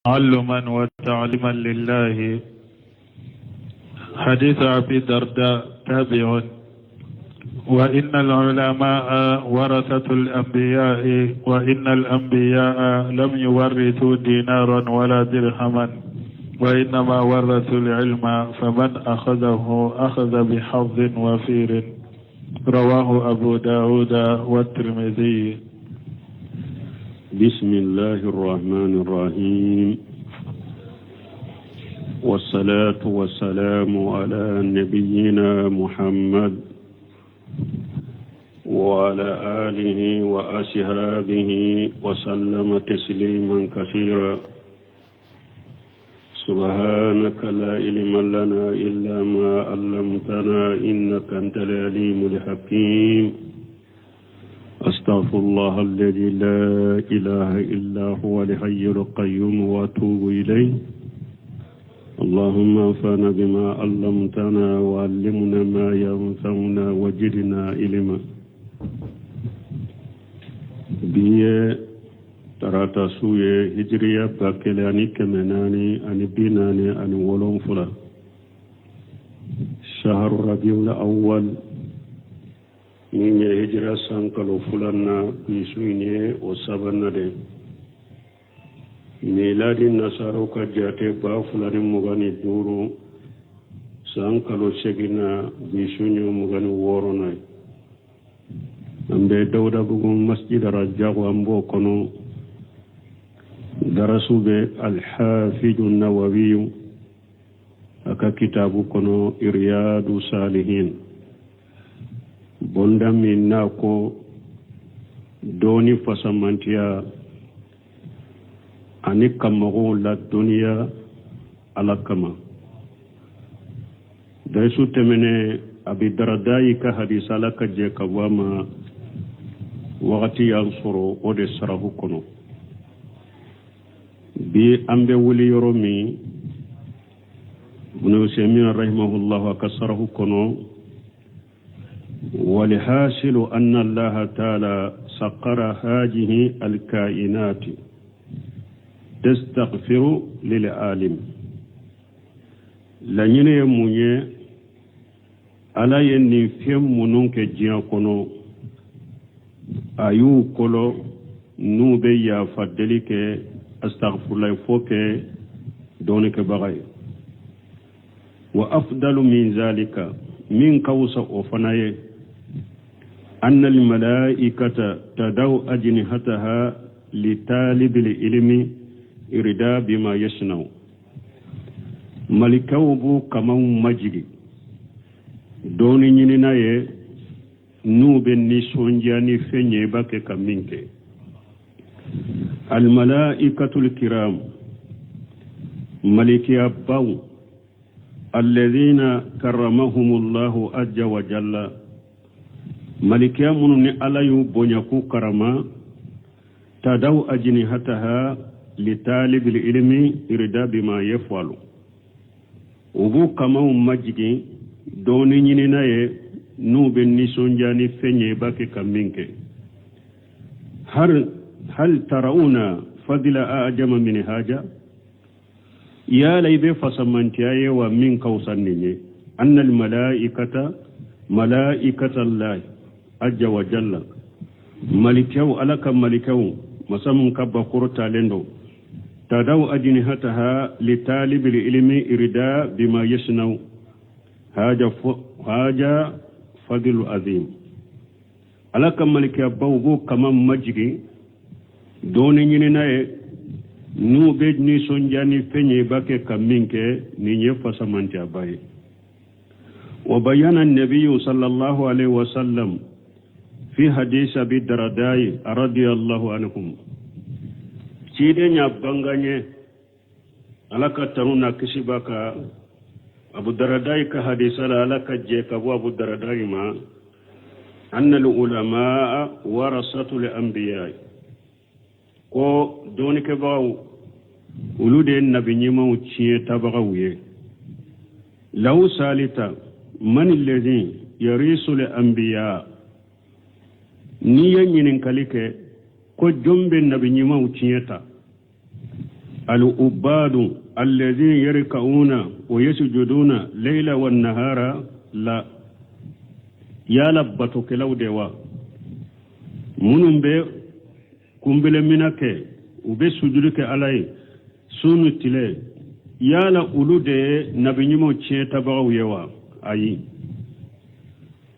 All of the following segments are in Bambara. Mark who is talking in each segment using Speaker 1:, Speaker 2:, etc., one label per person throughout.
Speaker 1: تعلما وتعليما لله. حديث أبي الدرداء تابع. وإن العلماء ورثة الأنبياء، وإن الأنبياء لم يورثوا دينارا ولا درهما، وإنما ورثوا العلم، فمن أخذه أخذ بحظ وفير. رواه أبو داود والترمذي.
Speaker 2: بسم الله الرحمن الرحيم، والصلاة والسلام على نبينا محمد وعلى آله وأصحابه وسلم تسليما كثيرا. سبحانك لا علم لنا إلا ما علمتنا إنك أنت العليم الحكيم. أستغفر الله الذي لا إله إلا هو الحي القيوم وأتوب إليه. اللهم انفعنا بما علمتنا وعلمنا ما ينفعنا وجدنا علما. Bi ye tarata su ye, hijiriya 1447, shahru rabiul awwal, min ye hijira san kalo filanan. Bi su in ye o sabanan de. Miladi nasaraw ka jate, 2025 san kalo seginna, bi su ye 26nan ye. An bɛ Dawudabugu Masjid Rajago, an b'o kɔnɔ. Darasu bɛ Alhafidu Nawawiyu a ka kitabu kɔnɔ, Iriyadu Salihin, bonda min n'a ko dɔɔni fasamantiya ani ka mɔgɔw ladɔnniya Ala kama. Darisu tɛmɛnen, Abi Daradayi ka hadisa, Ala ka jɛ ka bɔ a ma, wagati y'an sɔrɔ o de sarahu kɔnɔ. Bi an bɛ wuli yɔrɔ min, Ibn Usaymin rahimahullah a ka sarahu kɔnɔ: walhasilu anna Allaha taala sakara hajihi alkainati tastaghfiru lil alim. Laɲini ye mun ye? Ala ye nin fɛn minnu kɛ diɲɛ kɔnɔ, a y'u kɔlɔ n'u bɛ yafa deli kɛ, astagfirulayi fɔ kɛ dɔɔnikɛbaga ye. Wa afdalu min zalika, min ka wusa o fana ye, anna almalaikata tadaw ajnihataha li talibil ilmi irida bima yasnau. Malikaw b'u kamanw majigi dɔɔni ɲinina ye n'u bɛ nisɔndiya ni fɛn ye i b'a kɛ ka min kɛ. Almalaikatul kiram, malikiyabaw, alladhina karramahumullahu azza wa jalla, malikiya minnu ni Ala y'u bonya k'u karama, tadaw ajnihataha litalibil ilmi irida bima yafalu, u b'u kamanw majigin dɔɔni ɲinina ye n'u bɛ nisɔndiya ni fɛn ye i b'a kɛ ka min kɛ. Hal tarawuna fadila ajama min haja, yala i bɛ fasamantiya ye wa min ka wusa nin ye? Anna almalaikata, malaikata Allahi azza wa jalla, malikaw, Ala ka malikaw, masa min ka bakɔrɔ talen don, tadaw ajnihataha litalibil ilmi irida bima yasnau, haja haja fadilu azim. Ala ka malikabaw b'u kaman majigin dɔɔni ɲinina ye n'u bɛ nisɔndiya ni fɛn ye i b'a kɛ ka min kɛ. Nin ye fasamantiyaba ye. Wa bayana nabiyu sallallahu alaihi wasallam fi hadisi Abi Daradai radiyallahu anhum, ciden y'a bangan ye, Ala ka tanu n'a kisi b'a kan, Abu Daradai ka hadisa la, Ala ka jɛ ka bɔ Abu Daradai ma, anna ulamaa warasatul anbiya, ko dɔɔnikɛbagaw, olu de ye nabi ɲumanw tiɲɛ tabagaw ye. Law salita man alladhi yarisul anbiya, n'i ye ɲininkali kɛ ko jɔn bɛ nabi ɲumanw tiɲɛ ta? Al-ubadu alladhina yarka'una wa yasjuduna layla wan nahara la yala batokɛlaw de wa minnu bɛ kunbelemina kɛ u bɛ sujudi kɛ ala ye su ni tile yala olu de ye nabi ɲumanw tiɲɛ tabagaw ye wa ayi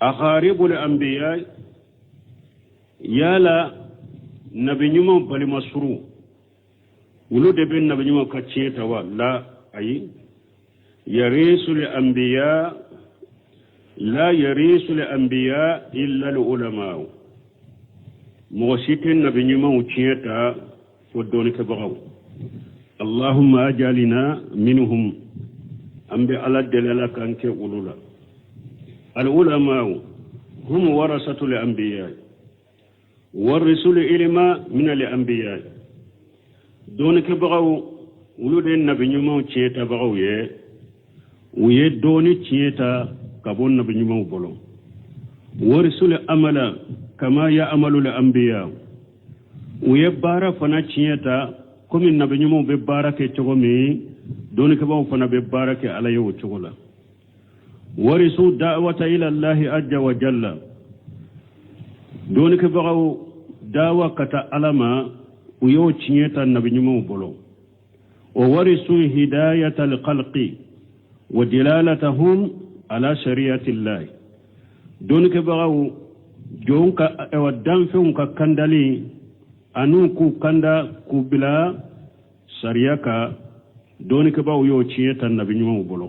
Speaker 2: akharibul anbiya yala nabi ɲumanw balima surun olu de bɛ nabi ɲumanw ka tiɲɛ ta wa la ayi yarisul anbiya la yarisul anbiya illa al ulama mɔgɔ si tɛ nabi ɲumanw tiɲɛ ta fo dɔnnikɛbagaw allahumma ajalina minhum an bɛ ala deli ala k'an kɛ olu la al ulama hum warasatul anbiya warisul ilima min al anbiya dɔnnikɛbagaw olu de ye nabi ɲumanw tiɲɛ tabagaw ye u ye dɔnni tiɲɛ ta ka bɔ nabi ɲumanw bolo warisul amala kama ya amalu al anbiya u ye baara fana tiɲɛ ta komi nabi ɲumanw bɛ baara kɛ cogo min dɔnnikɛbagaw fana bɛ baara kɛ ala ye o cogo la warisu da'wata ila Allahi azza wa jalla dɔnnikɛbagaw dawa ka taa ala ma u y'o tiɲɛ ta nabi ɲumanw bolo wa warisu hidayata alkhalqi wa dilalatahum ala shari'ati llahi dɔnnikɛbagaw jɔnw ka ayiwa danfɛnw ka kandali an'u k'u kanda k'u bila sariya kan dɔnnikɛbaaw y'o tiɲɛ ta nabi ɲumanw bolo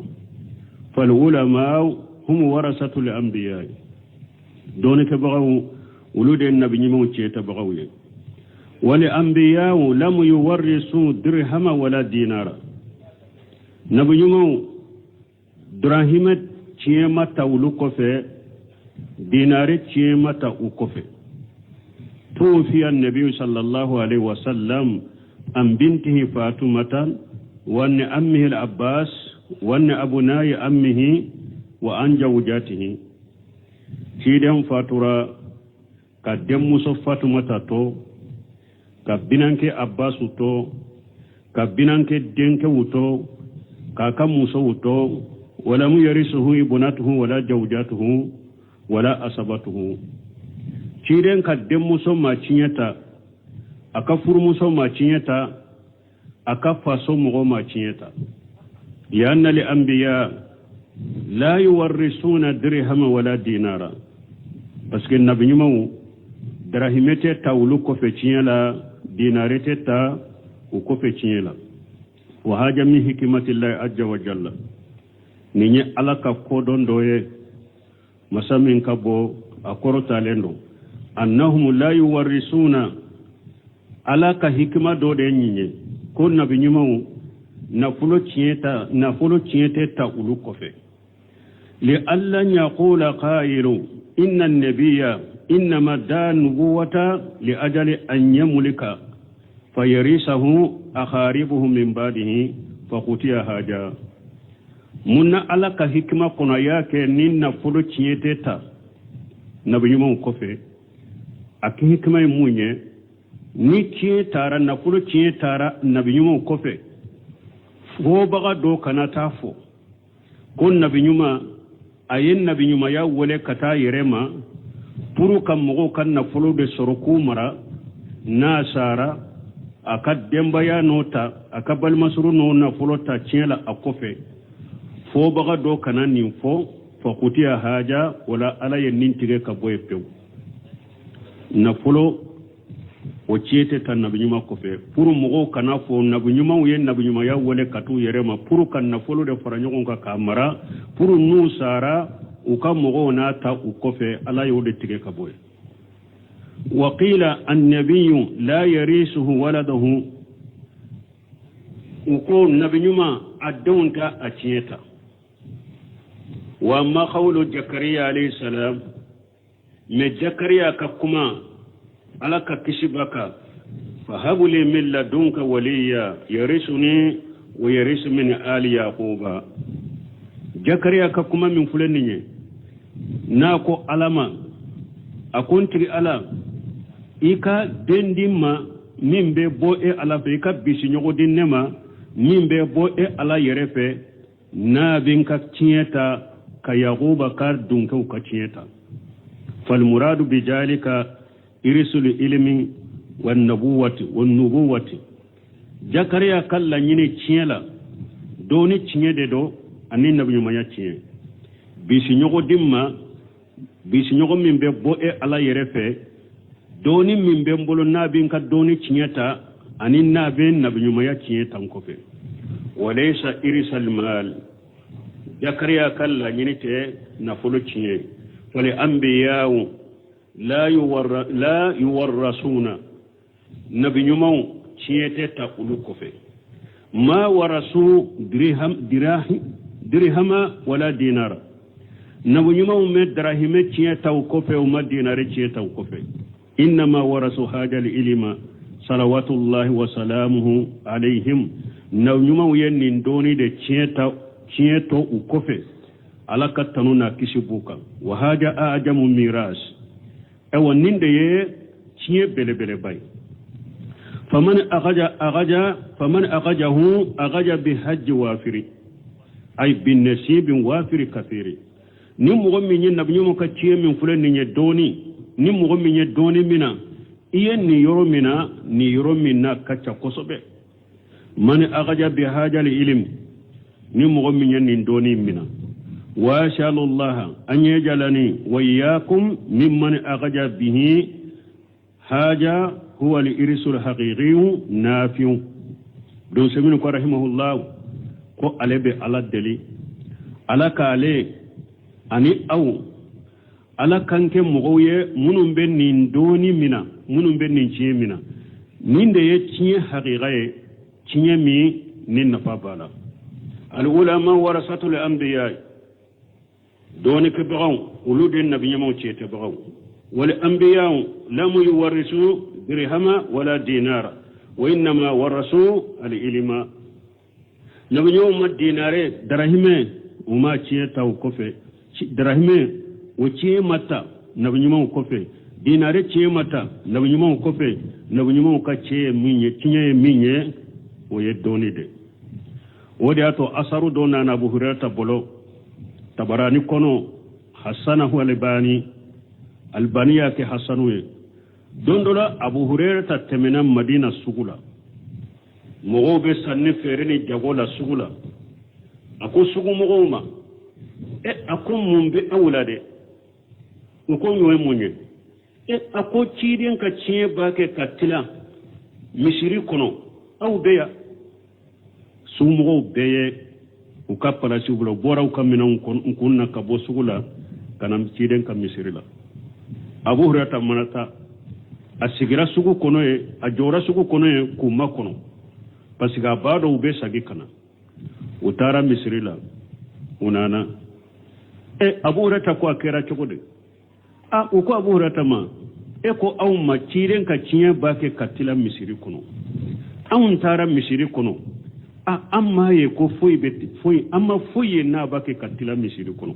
Speaker 2: fal ulama hum warasatul anbiya dɔnnikɛbagaw olu de ye nabi ɲumanw tiɲɛ tabagaw ye wal anbiya lam yuwarrisu dirhama wala dinara nabi ɲumanw Darahimɛ tiɲɛ ma ta olu kɔfɛ dinari tiɲɛ ma ta u kɔfɛ tuwufiya nabiyu sallallahu alaihi wasallam an bintihi fatumata wa an ammihi al-abbas wa an abunai ammihi wa an zawjatihi ciden fatura ka denmuso fatumata to ka binankɛ abbasu to ka binankɛ denkɛw to k'a ka musow to walamu yarisuhu ibnatuhu wala zawjatuhu wala asabatuhu ciden ka denmuso ma tiɲɛ ta a ka furumuso ma tiɲɛ ta a ka faso mɔgɔ ma tiɲɛ ta lianna al anbiya la yuwarrisuna dirhama wala dinara parce que nabi ɲumanw darahimɛ tɛ ta olu kɔfɛ tiɲɛ la dinare tɛ ta u kɔfɛ tiɲɛ la wa haja min hikimatillahi azza wa jalla nin ye ala ka kodɔn dɔ ye masa min ka bon a kɔrɔtalen don annahum la yuwarrisuna ala ka hikima dɔ de ye nin ye ko nabi ɲumanw nafolo tiɲɛ ta nafolo tiɲɛ tɛ ta olu kɔfɛ li alla yaqula qailu inna nabiyya innama da nubuwata li ajali an yamulika fayarisahu akharibuhu min ba'dihi fakutiya haja mun na ala ka hikima kɔnɔ a y'a kɛ ni nafolo tiɲɛ tɛ ta nabi ɲumanw kɔfɛ a ka hikima ye mun ye ni tiɲɛ taara nafolo tiɲɛ taara nabi ɲumanw kɔfɛ fɔbaga dɔ kana taa fɔ ko nabi ɲuman a ye nabi ɲumanya wele ka taa yɛrɛ ma pour ka mɔgɔw ka nafolo de sɔrɔ k'u mara n'a sara a ka denbaya n'o ta a ka balimasuru n'o nafolo ta tiɲɛ la a kɔfɛ fɔbaga dɔ kana nin fɔ fakutiya haja wala ala ye nin tigɛ ka bɔ yen pewu nafolo o tiɲɛ tɛ ta nabi ɲuman kɔfɛ pour mɔgɔw kana fɔ nabi ɲumanw ye nabi ɲumanya wele ka t'u yɛrɛ ma pour ka nafolo de fara ɲɔgɔn kan k'a mara pour n'u sara u ka mɔgɔw n'a ta u kɔfɛ ala y'o de tigɛ ka bɔ yen wa qila annabiyu la yarisuhu waladahu u ko nabi ɲuman a denw t'a a tiɲɛ ta wa amma qawlu jakariya alayhi salam mais jakariya ka kuma ala ka kisi b'a kan fahabuli min ladunka waliya yarisuni wa yarisu min ali yaquba jakariya ka kuma min filɛ nin ye n'a ko ala ma a ko n tigi ala i ka den di n ma Min bɛ bɔ e Ala fɛ, i ka bisiɲɔgɔn di ne ma min bɛ bɔ e Ala yɛrɛ fɛ, n'a bɛ n ka tiɲɛ ta ka Yakuba ka donkɛw ka tiɲɛ ta. Falmuradu bijalika irisul ilimi wa nabuwati wa nubuwati. Jakariya ka laɲini tiɲɛ la, dɔnni tiɲɛ de don ani nabiɲumanya tiɲɛ. Bisiɲɔgɔn di n ma, bisiɲɔgɔn min bɛ bɔ e Ala yɛrɛ fɛ, dɔnni min bɛ n bolo n'a bɛ n ka dɔnni tiɲɛ ta ani n'a bɛ nabiɲumanya tiɲɛ ta n kɔfɛ. Walaysa irisal mal, Jakariya ka laɲini tɛ nafolo tiɲɛ. Fali anbiyaw la yuwarrasuna, nabi ɲumanw tiɲɛ tɛ ta olu kɔfɛ. Ma warasu dirhama wala dinara, nabi ɲumanw ma darahimɛ tiɲɛ ta u kɔfɛ, u ma dinare tiɲɛ ta u kɔfɛ. Innama warasu hajal ilima salawatullahi wa salamuhu alayhim, nabi ɲumanw ye nin dɔnni de tiɲɛ ta, tiɲɛ to u kɔfɛ, Ala ka tanu n'a kisi b'u kan. Wa haja ajamu miras, ayiwa nin de ye tiɲɛ belebeleba ye. Faman agaja agaja faman agajahu agaja bi hajji wafiri, ay bi nasibin wafiri kafiri. Ni mɔgɔ min ye nabiɲumanw ka tiɲɛ min filɛ nin ye dɔɔni, ni mɔgɔ min ye dɔɔni min na, i ye nin yɔrɔ min na, nin yɔrɔ min na ka ca kosɛbɛ. Man agaja bi hajali ilim, ni mɔgɔ min ye nin dɔɔni mina, wa asalullaha an yajalani wa iyyakum mimman agaja bihi haja huwa al-irsul haqiqiyu nafi'u. Don seminu ko rahimahullah ko ale bɛ Ala deli, Ala k'ale ani aw, Ala k'an kɛ mɔgɔw ye minnu bɛ nin dɔɔni mina, minnu bɛ nin tiɲɛ mina. Nin de ye tiɲɛ hakika ye, tiɲɛ min ni nafa b'a la. Al ulama warasatul anbiya, dɔɔnikɛbagaw olu de nabiɲumanw tiɲɛtabagaw. Wal anbiya lam yuwarrisu dirhama wala dinara wa innama warasu al ilma. Nabiɲumanw ma dinare darahimɛ u ma tiɲɛ ta u kɔfɛ, darahimɛ o tiɲɛ ma ta nabiɲumanw kɔfɛ, dinare tiɲɛ ma ta nabiɲumanw kɔfɛ. Nabiɲumanw ka tiɲɛ ye min ye, tiɲɛ ye min ye, o ye dɔɔni de. O de y'a to asaru dɔ nana Abu Hurairata bolo Tabarani kɔnɔ, hasanahu Albani, Albani y'a kɛ hasanu ye. Don dɔ la Abu Hurairata tɛmɛna Madina sugu la, mɔgɔw bɛ sanni feere ni jago la sugu la. A ko sugumɔgɔw ma, e a ko mun bɛ aw la dɛ? U ko ɲɔ ye mun ye? E a ko ciden ka tiɲɛ b'a kɛ ka tila misiri kɔnɔ, aw bɛ yan. Sugumɔgɔw bɛɛ ye u ka palasiw bila, u bɔra u ka minɛnw kun na ka bɔ sugu la ka na ciden ka misiri la. Abu Hurairata mana taa, a sigira sugu kɔnɔ yen, a jɔra sugu kɔnɔ yen k'u makɔnɔ, parce que a b'a dɔn u bɛ segin ka na. U taara misiri la, u nana. E Abu Hurairata ko a kɛra cogo di? A u ko Abu Hurairata ma, e ko anw ma ciden ka tiɲɛ b'a kɛ ka tila misiri kɔnɔ, anw taara misiri kɔnɔ, a an m'a ye ko foyi bɛ foyi, an ma foyi ye n'a b'a kɛ ka tila misiri kɔnɔ.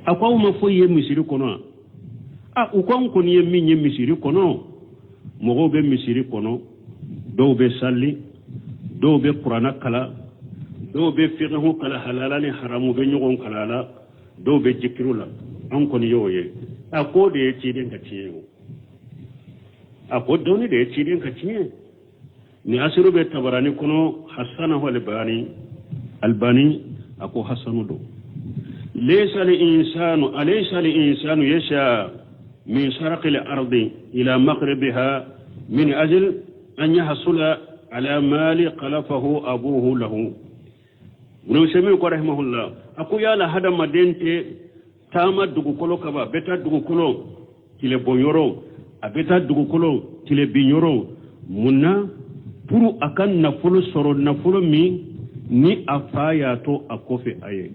Speaker 2: A ko aw ma foyi ye misiri kɔnɔ wa? A u ko anw kɔni ye min ye misiri kɔnɔ, mɔgɔw bɛ misiri kɔnɔ, dɔw bɛ sali, dɔw bɛ kuranna kalan, dɔw bɛ fiqhu kalan, halala ni haramu bɛ ɲɔgɔn kalan la, dɔw bɛ jikiru la, an kɔni y'o ye. A k'o de ye ciden ka tiɲɛ ye o. A ko dɔnni de ye ciden ka tiɲɛ ye. Nin asiru bɛ Tabarani kɔnɔ, hasanahu Albani, Albani a ko hasanu don. Laysa al insanu alaysa al insanu yasha min sharqi al ardi ila maghribiha min ajl an yahsula ala mali khalafahu abuhu lahu. Ibn Usaymin ko rahimahullah, a ko yala hadamaden tɛ taama dugukolo kaba, a bɛ taa dugukolo tilebɔnyɔrɔ, a bɛ taa dugukolo tilebinyɔrɔ, mun na? Pour a ka nafolo sɔrɔ, nafolo min ni a fa y'a to a kɔfɛ a ye,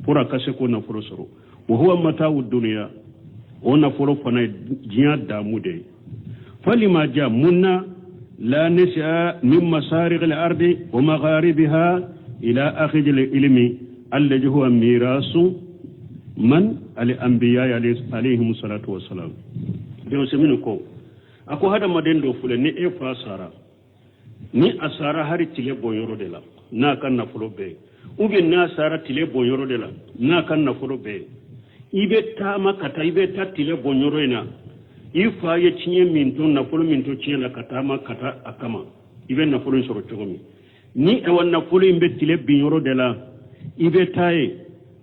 Speaker 2: pour a ka se k'o nafolo sɔrɔ. Wa huwa mata'u dunya, o nafolo fana ye diɲɛ damu de ye. Falima ja, mun na la nasa min masariq al-ardi wa magharibiha ila akhidh al-ilmi alladhi huwa mirasu man al-anbiya alayhim salatu wassalam. Ibn Usaymin ko A ko hadamaden dɔ filɛ, ni e fa sara, ni a sara hari tile bɔ yɔrɔ de la n'a ka nafolo bɛɛ ye, ou bien n'a sara tile bɔ yɔrɔ de la n'a ka nafolo bɛɛ ye, i bɛ taama ka taa, i bɛ taa tile bɔ yɔrɔ in na, i fa ye tiɲɛ min to, nafolo min to tiɲɛ la, ka taama ka taa a kama, i bɛ nafolo in sɔrɔ cogo min. Ni awa nafolo in bɛ tile bin yɔrɔ de la, i bɛ taa yen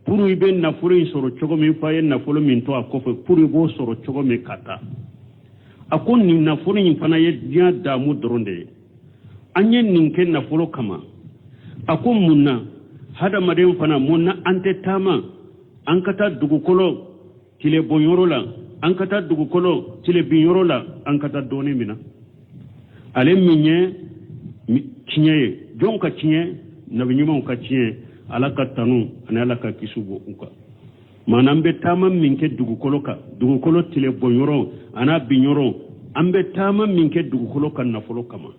Speaker 2: pour i bɛ nafolo in sɔrɔ cogo min, i fa ye nafolo min to a kɔfɛ, pour i b'o sɔrɔ cogo min ka taa. A ko nin nafolo in fana ye diɲɛ damu dɔrɔn de ye, an ye nin kɛ nafolo kama. A ko mun na hadamaden fana, mun na an tɛ taama an ka taa dugukolo tile bɔnyɔrɔ la, an ka taa dugukolo tile binyɔrɔ la, an ka taa dɔɔni mina, ale min ye tiɲɛ ye? Jɔn ka tiɲɛ? Nabi ɲumanw ka tiɲɛ, Ala ka tanu ani Ala ka kisi b'u kan. Maana an bɛ taama min kɛ dugukolo kan, dugukolo tile bɔnyɔrɔ an'a binyɔrɔ, an bɛ taama min kɛ dugukolo kan nafolo kama,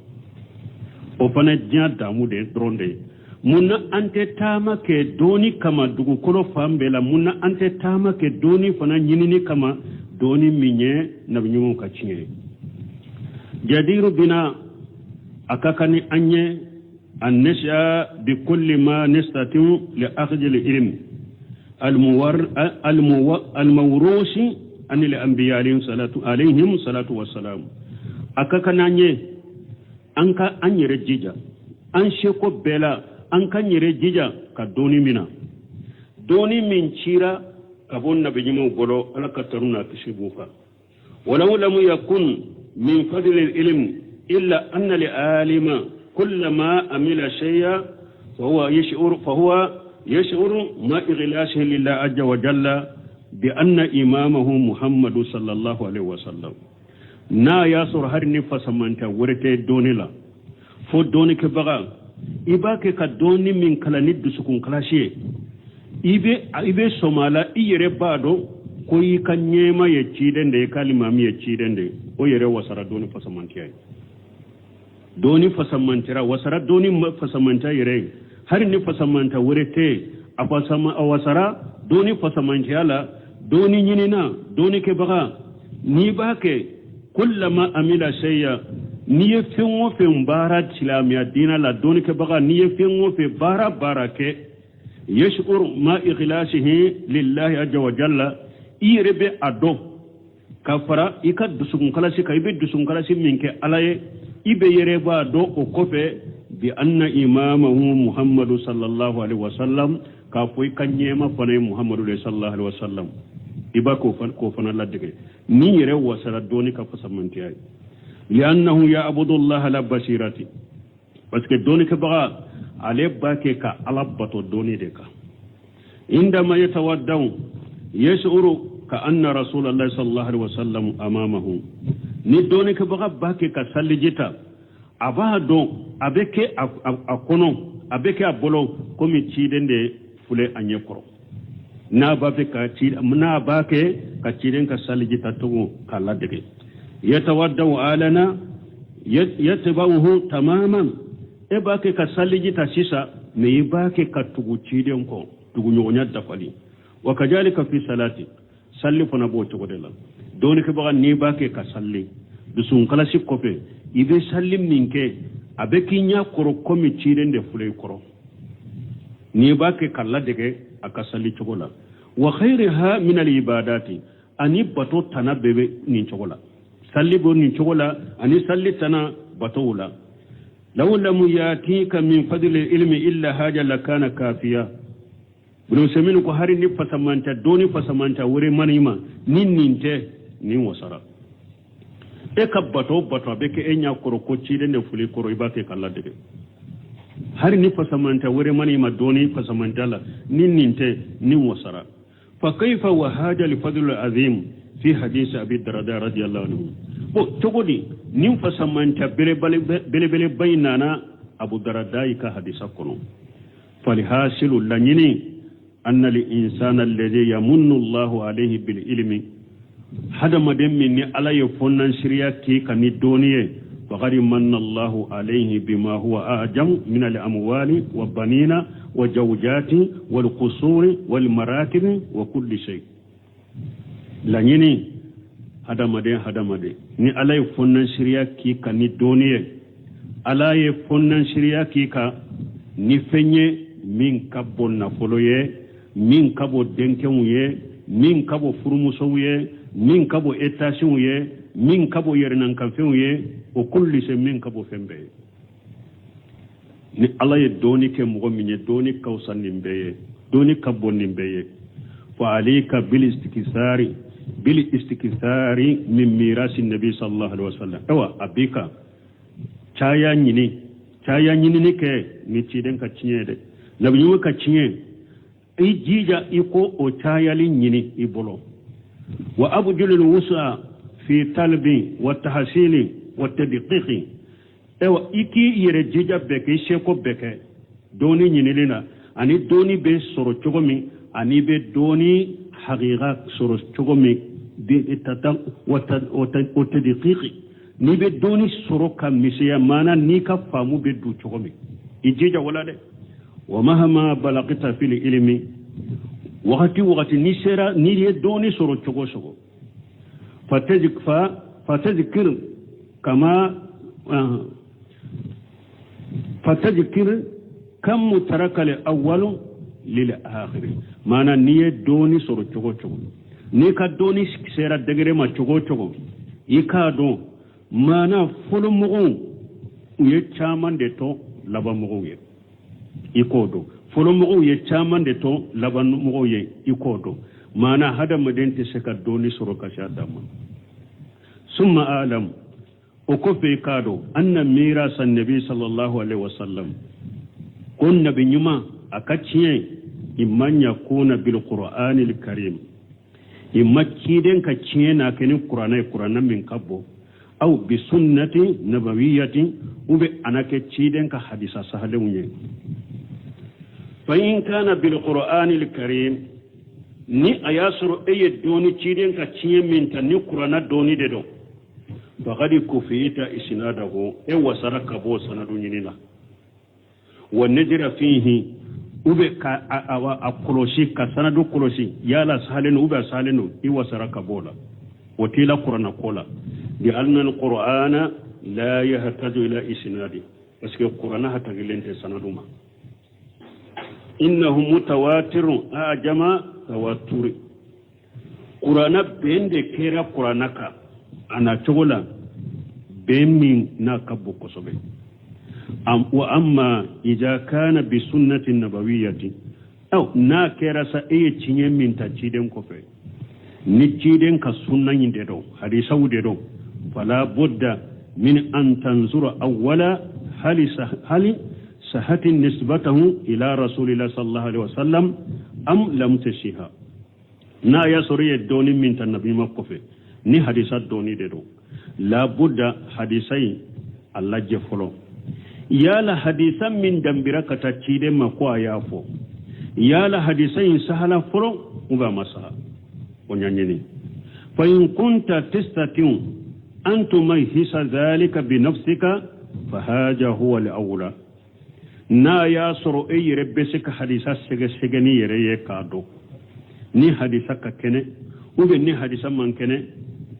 Speaker 2: o fana ye diɲɛ damu de dɔrɔn de ye. Mun na an tɛ taama kɛ dɔɔni kama dugukolo fan bɛɛ la? Mun na an tɛ taama kɛ dɔɔni fana ɲinini kama, dɔɔni min ye nabi ɲumanw ka tiɲɛ ye? Jadiru bina, a ka kan ni an ye an nasi'a bi kulli ma nastati'u li akhdhi al-ilm al-mawrusi an al-anbiya alayhim salatu wassalam. A ka kan an ye an ka an yɛrɛ jija an seko bɛɛ la, an k'an yɛrɛ jija ka dɔɔni mina, dɔɔni min cira ka bɔ nabi ɲumanw bolo, Ala ka tanu n'a kisi b'u kan. Walaw lam yakun min fadli al-ilm illa anna al-alima kullama amila shay'a fahuwa yash'uru ma ikhlasihi lillahi azza wa jalla bi anna imamahu Muhammadu sallallahu alaihi wa sallam. N'a y'a sɔrɔ hali ni fasamanta wɛrɛ tɛ dɔɔni la, fo dɔɔnikɛbaga, i b'a kɛ ka dɔɔni min kalan ni dusukun kalasi ye, i bɛ sɔmɔ a la, i yɛrɛ b'a dɔn ko i ka ɲɛma ye ciden de ye, k'alimami ye ciden de ye, o yɛrɛ wasara dɔɔni fasamantiya ye. Dɔɔni fasamantira wasara, dɔɔni fasamantiya yɛrɛ ye, hali ni fasamanta wɛrɛ tɛ yen, a fasama a wasara dɔɔni fasamantiya la. Dɔɔni ɲinina, dɔɔni kɛbaga, n'i b'a kɛ, kullama amila shay'a, n'i ye fɛn o fɛn baara silamɛya diinɛ la, dɔɔnikɛbaga, n'i ye fɛn o fɛn baara kɛ, yash'ur ma ikhlasihi lillahi azza wa jalla, i yɛrɛ bɛ a dɔn ka fara i ka dusukun kalasi kan, i bɛ dusukun kalasi min kɛ Ala ye, i bɛ yɛrɛ b'a dɔn o kɔfɛ bi anna imamahu Muhammadu sallallahu alaihi wasallam, k'a fɔ i ka ɲɛma fana ye Muhammadu de sallallahu alaihi wasallam. I b'a k'o fana ladege ni yɛrɛ wasara dɔɔni ka fasamantiya ye. Li'annahu ya'budu Allah ala basirati, parce que dɔɔnikɛbaga, ale b'a kɛ ka Ala bato dɔɔni de kan. Indama yatawaddau yash'uru ka anna rasulallah sallallahu alaihi wasallam amamahu. Ni dɔɔnikɛbaga b'a kɛ ka saliji ta, a b'a dɔn, a bɛ kɛ a kɔnɔ, a bɛ kɛ a bolo komi ciden de filɛ a ɲɛ kɔrɔ, n'a b'a fɛ ka ci, n'a b'a kɛ ka ciden ka saliji ta cogo k'a ladege. Yatawaddau alana yatba'uhu tamaman. E b'a kɛ ka saliji ta sisan, mais i b'a kɛ ka tugu ciden kɔ, tuguɲɔgɔnya dafali. Wa kazalika fi salati, salli fana b'o cogo de la. Dɔɔnikɛbaga, n'i b'a kɛ ka salli dusukun kalasi kɔfɛ, i bɛ salli min kɛ, a bɛ k'i ɲɛ kɔrɔ komi ciden de filɛ i kɔrɔ, n'i b'a kɛ ka ladege a ka salli cogo la. Wa khayriha min al ibadati, ani bato tana bɛɛ bɛ nin cogo la, salli b'o nin cogo la, ani salli tana batow la. Law lam yatika min fadli ilmi illa haja lakana kafiya. Ibn Usaymin ko hari ni fasamanta dɔɔni, fasamanta wɛrɛ mana i ma, ni nin tɛ, nin wasara. E ka bato bato, a bɛ kɛ e ɲɛ kɔrɔ ko ciden de fili kɔrɔ, i b'a kɛ ka ladege. Hari ni fasamanta wɛrɛ mana i ma dɔɔni fasamanta la, ni nin tɛ, nin wasara. Fa kayfa wa hada al-fadl al-azim fi hadith Abi Darda radiyallahu anhu? Bon, cogo di nin fasamanta belebeleba in nana Abu Darda i ka hadisa kɔnɔ? Falhasilu, laɲini, anna al-insana alladhi yamunnu Allahu alayhi bil ilmi, hadamaden min ni Ala ye fɔnnansiriya k'i kan ni dɔɔni ye, faqad manna Allahu alayhi bima huwa a'jam min al-amwali wa banina wa zawjati wal qusuri wal marakibi wa kulli shay. Laɲini, Hadamaden, hadamaden, ni Ala ye fonnansiriya k'i kan ni dɔnni ye, Ala ye fonnansiriya k'i kan ni fɛn ye min ka bon nafolo ye, min ka bon denkɛw ye, min ka bon furumusow ye, min ka bon etasiw ye, min ka bon yɛrɛnankanfɛnw ye, o kulli se min ka bon fɛn bɛɛ ye. Ni Ala ye dɔnni kɛ mɔgɔ min ye, dɔnni ka fisa nin bɛɛ ye, dɔnni ka bon nin bɛɛ ye. Fa alayka bil istikisari, bil istikisari min mirasi nabi sallallahu alaihi wasallam. Ayiwa, a b'i kan caya ɲini, caya ɲinini kɛ ni ciden ka tiɲɛ ye dɛ, nabi ɲuman ka tiɲɛ, i jija i ko o cayali ɲini i bolo. Wa abdulul wusa fi talbi wa tahsili wa tadqiqi. Ayiwa, i k'i yɛrɛ jija bɛɛ kɛ, i seko bɛɛ kɛ dɔnni ɲinili la, ani dɔnni bɛ sɔrɔ cogo min, ani bɛ dɔnni hakika sɔrɔ cogo min, wa tadqiqi, n'i bɛ dɔnni sɔrɔ ka misɛnya, maana n'i ka faamu bɛ don cogo min, i jija wala dɛ. Wa mahama balagta fil ilmi, wagati wagati n'i sera, n'i ye dɔnni sɔrɔ cogo o cogo, fatazkir kama fatazkir kam taraka al awwalu lil akhir. Maana n'i ye dɔnni sɔrɔ cogo o cogo, n'i ka dɔnni sera degré ma cogo o cogo, i k'a dɔn maana fɔlɔ mɔgɔw u ye caman de to laban mɔgɔw ye, i k'o dɔn. Fɔlɔ mɔgɔw ye caman de to laban mɔgɔw ye, i k'o dɔn. Maana hadamaden tɛ se ka dɔnni sɔrɔ ka se a dan ma. Summa alam, o kɔfɛ i k'a dɔn anna mirasa nabi sallallahu alaihi wasallam, ko nabi ɲuman a ka tiɲɛ, imma yakuna bil qur'anil karim, imma ciden ka tiɲɛ n'a kɛ ni kuranɛ ye, kuranɛ min ka bon, aw bi sunnati nabawiyati, u bɛ a na kɛ ciden ka hadisa sahalenw ye. Fa in kana bil qur'anil karim, ni a y'a sɔrɔ e ye dɔɔni ciden ka tiɲɛ min ta ni kuranɛ dɔɔni de don, faqad kufita isnadahu, e wasara ka bɔ sanadu ɲini la, wa najira fihi, u bɛ ka a kɔlɔsi, ka sanadu kɔlɔsi, yala sahalen don ou bien a sahalen don, i wasara ka bɔ o la, o t'i la kuranɛ ko la. Bi anna alqur'ana la yahtaju ila isnadi, parce que kuranɛ hatagilen tɛ sanadu ma. Innahu mutawatirun ajama tawaturi, kuranɛ bɛn de kɛra kuranɛ kan a na cogo la, bɛn min n'a ka bon kosɛbɛ. Wa amma idha kana bi sunnati nabawiyati, aw n'a kɛra sa e ye tiɲɛ min ta ciden kɔfɛ, ni ciden ka sunna in de don, hadisaw de don, fala budda min an tanzura awwala hali hali sahati nisbatahu ila rasulillah sallallahu alaihi wasallam am lam tasiha. N'a y'a sɔrɔ i ye dɔɔni min ta nabi ɲuman kɔfɛ, ni hadisa dɔɔni de don, labudda hadisa in a lajɛ fɔlɔ, yala hadisa min danbira ka taa ciden ma ko a y'a fɔ, yala hadisa in sahala fɔlɔ ou bien a ma saha, o ɲɛɲini. Fa in kunta tastati'u an tumayhisa dhalika bi nafsika fa haja huwa al-awla. N'a y'a sɔrɔ e yɛrɛ bɛ se ka hadisa sɛgɛsɛgɛ ni yɛrɛ ye k'a dɔn ni hadisa ka kɛnɛ ou bien ni hadisa man kɛnɛ,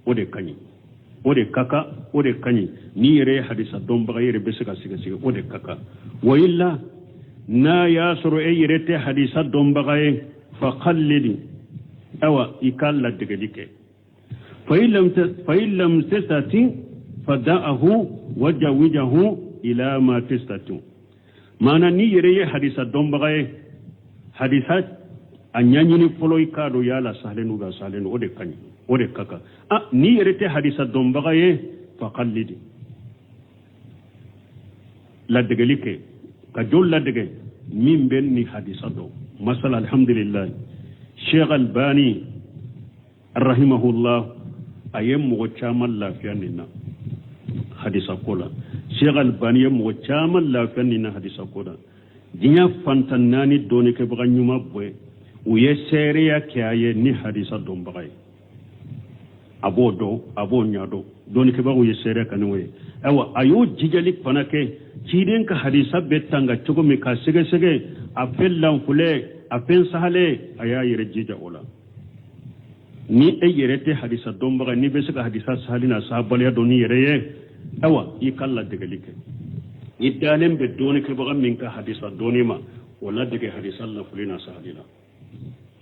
Speaker 2: o de ka ɲi, o de ka kan, o de ka ɲi. N'i yɛrɛ ye hadisa dɔnbaga, i yɛrɛ bɛ se ka sɛgɛsɛgɛ, o de ka kan. Wa illa, n'a y'a sɔrɔ e yɛrɛ tɛ hadisa dɔnbaga ye, fa qallidi, awa i ka ladegeli kɛ. Fa in lam tastati fada'ahu wajawijahu ila ma tastati. Maana n'i yɛrɛ ye hadisa dɔnbaga ye, hadisa a ɲɛɲini fɔlɔ, i k'a dɔn yala sahalen don, sahalen don, o de ka ɲi, o de ka kan. Ah, n'i yɛrɛ tɛ hadisa dɔnbaga ye, fa qallidi, ladegeli kɛ, ka jɔn ladege min bɛ ni hadisa dɔn. Masala, alhamdulillah, Sheikh Albani rahimahullah a ye mɔgɔ caman lafiya nin na hadisa ko la. Sheikh Albani ye mɔgɔ caman lafiya nin na hadisa ko la. Diɲɛ fantan naani dɔnnikɛbaga ɲuman bɛɛ u ye seereya kɛ a ye ni hadisa dɔnbaga ye, a b'o dɔn, a b'o ɲɛdɔn, dɔnnikɛbagaw ye seereya kɛ n'o ye. Ayiwa, a y'o jijali fana kɛ ciden ka hadisa bɛ tanga cogo min k'a sɛgɛsɛgɛ, a fɛn lanfulɛ, a fɛn sahalen, a y'a yɛrɛ jija o la. Ni e yɛrɛ tɛ hadisa dɔnbaga, n'i bɛ se ka hadisa sahali n'a sahabaliya dɔn n'i yɛrɛ ye, ayiwa, i ka ladegeli kɛ. I dalen bɛ dɔnnikɛbaga min ka hadisa dɔnni ma, o ladege hadisa lafuli n'a sahali la.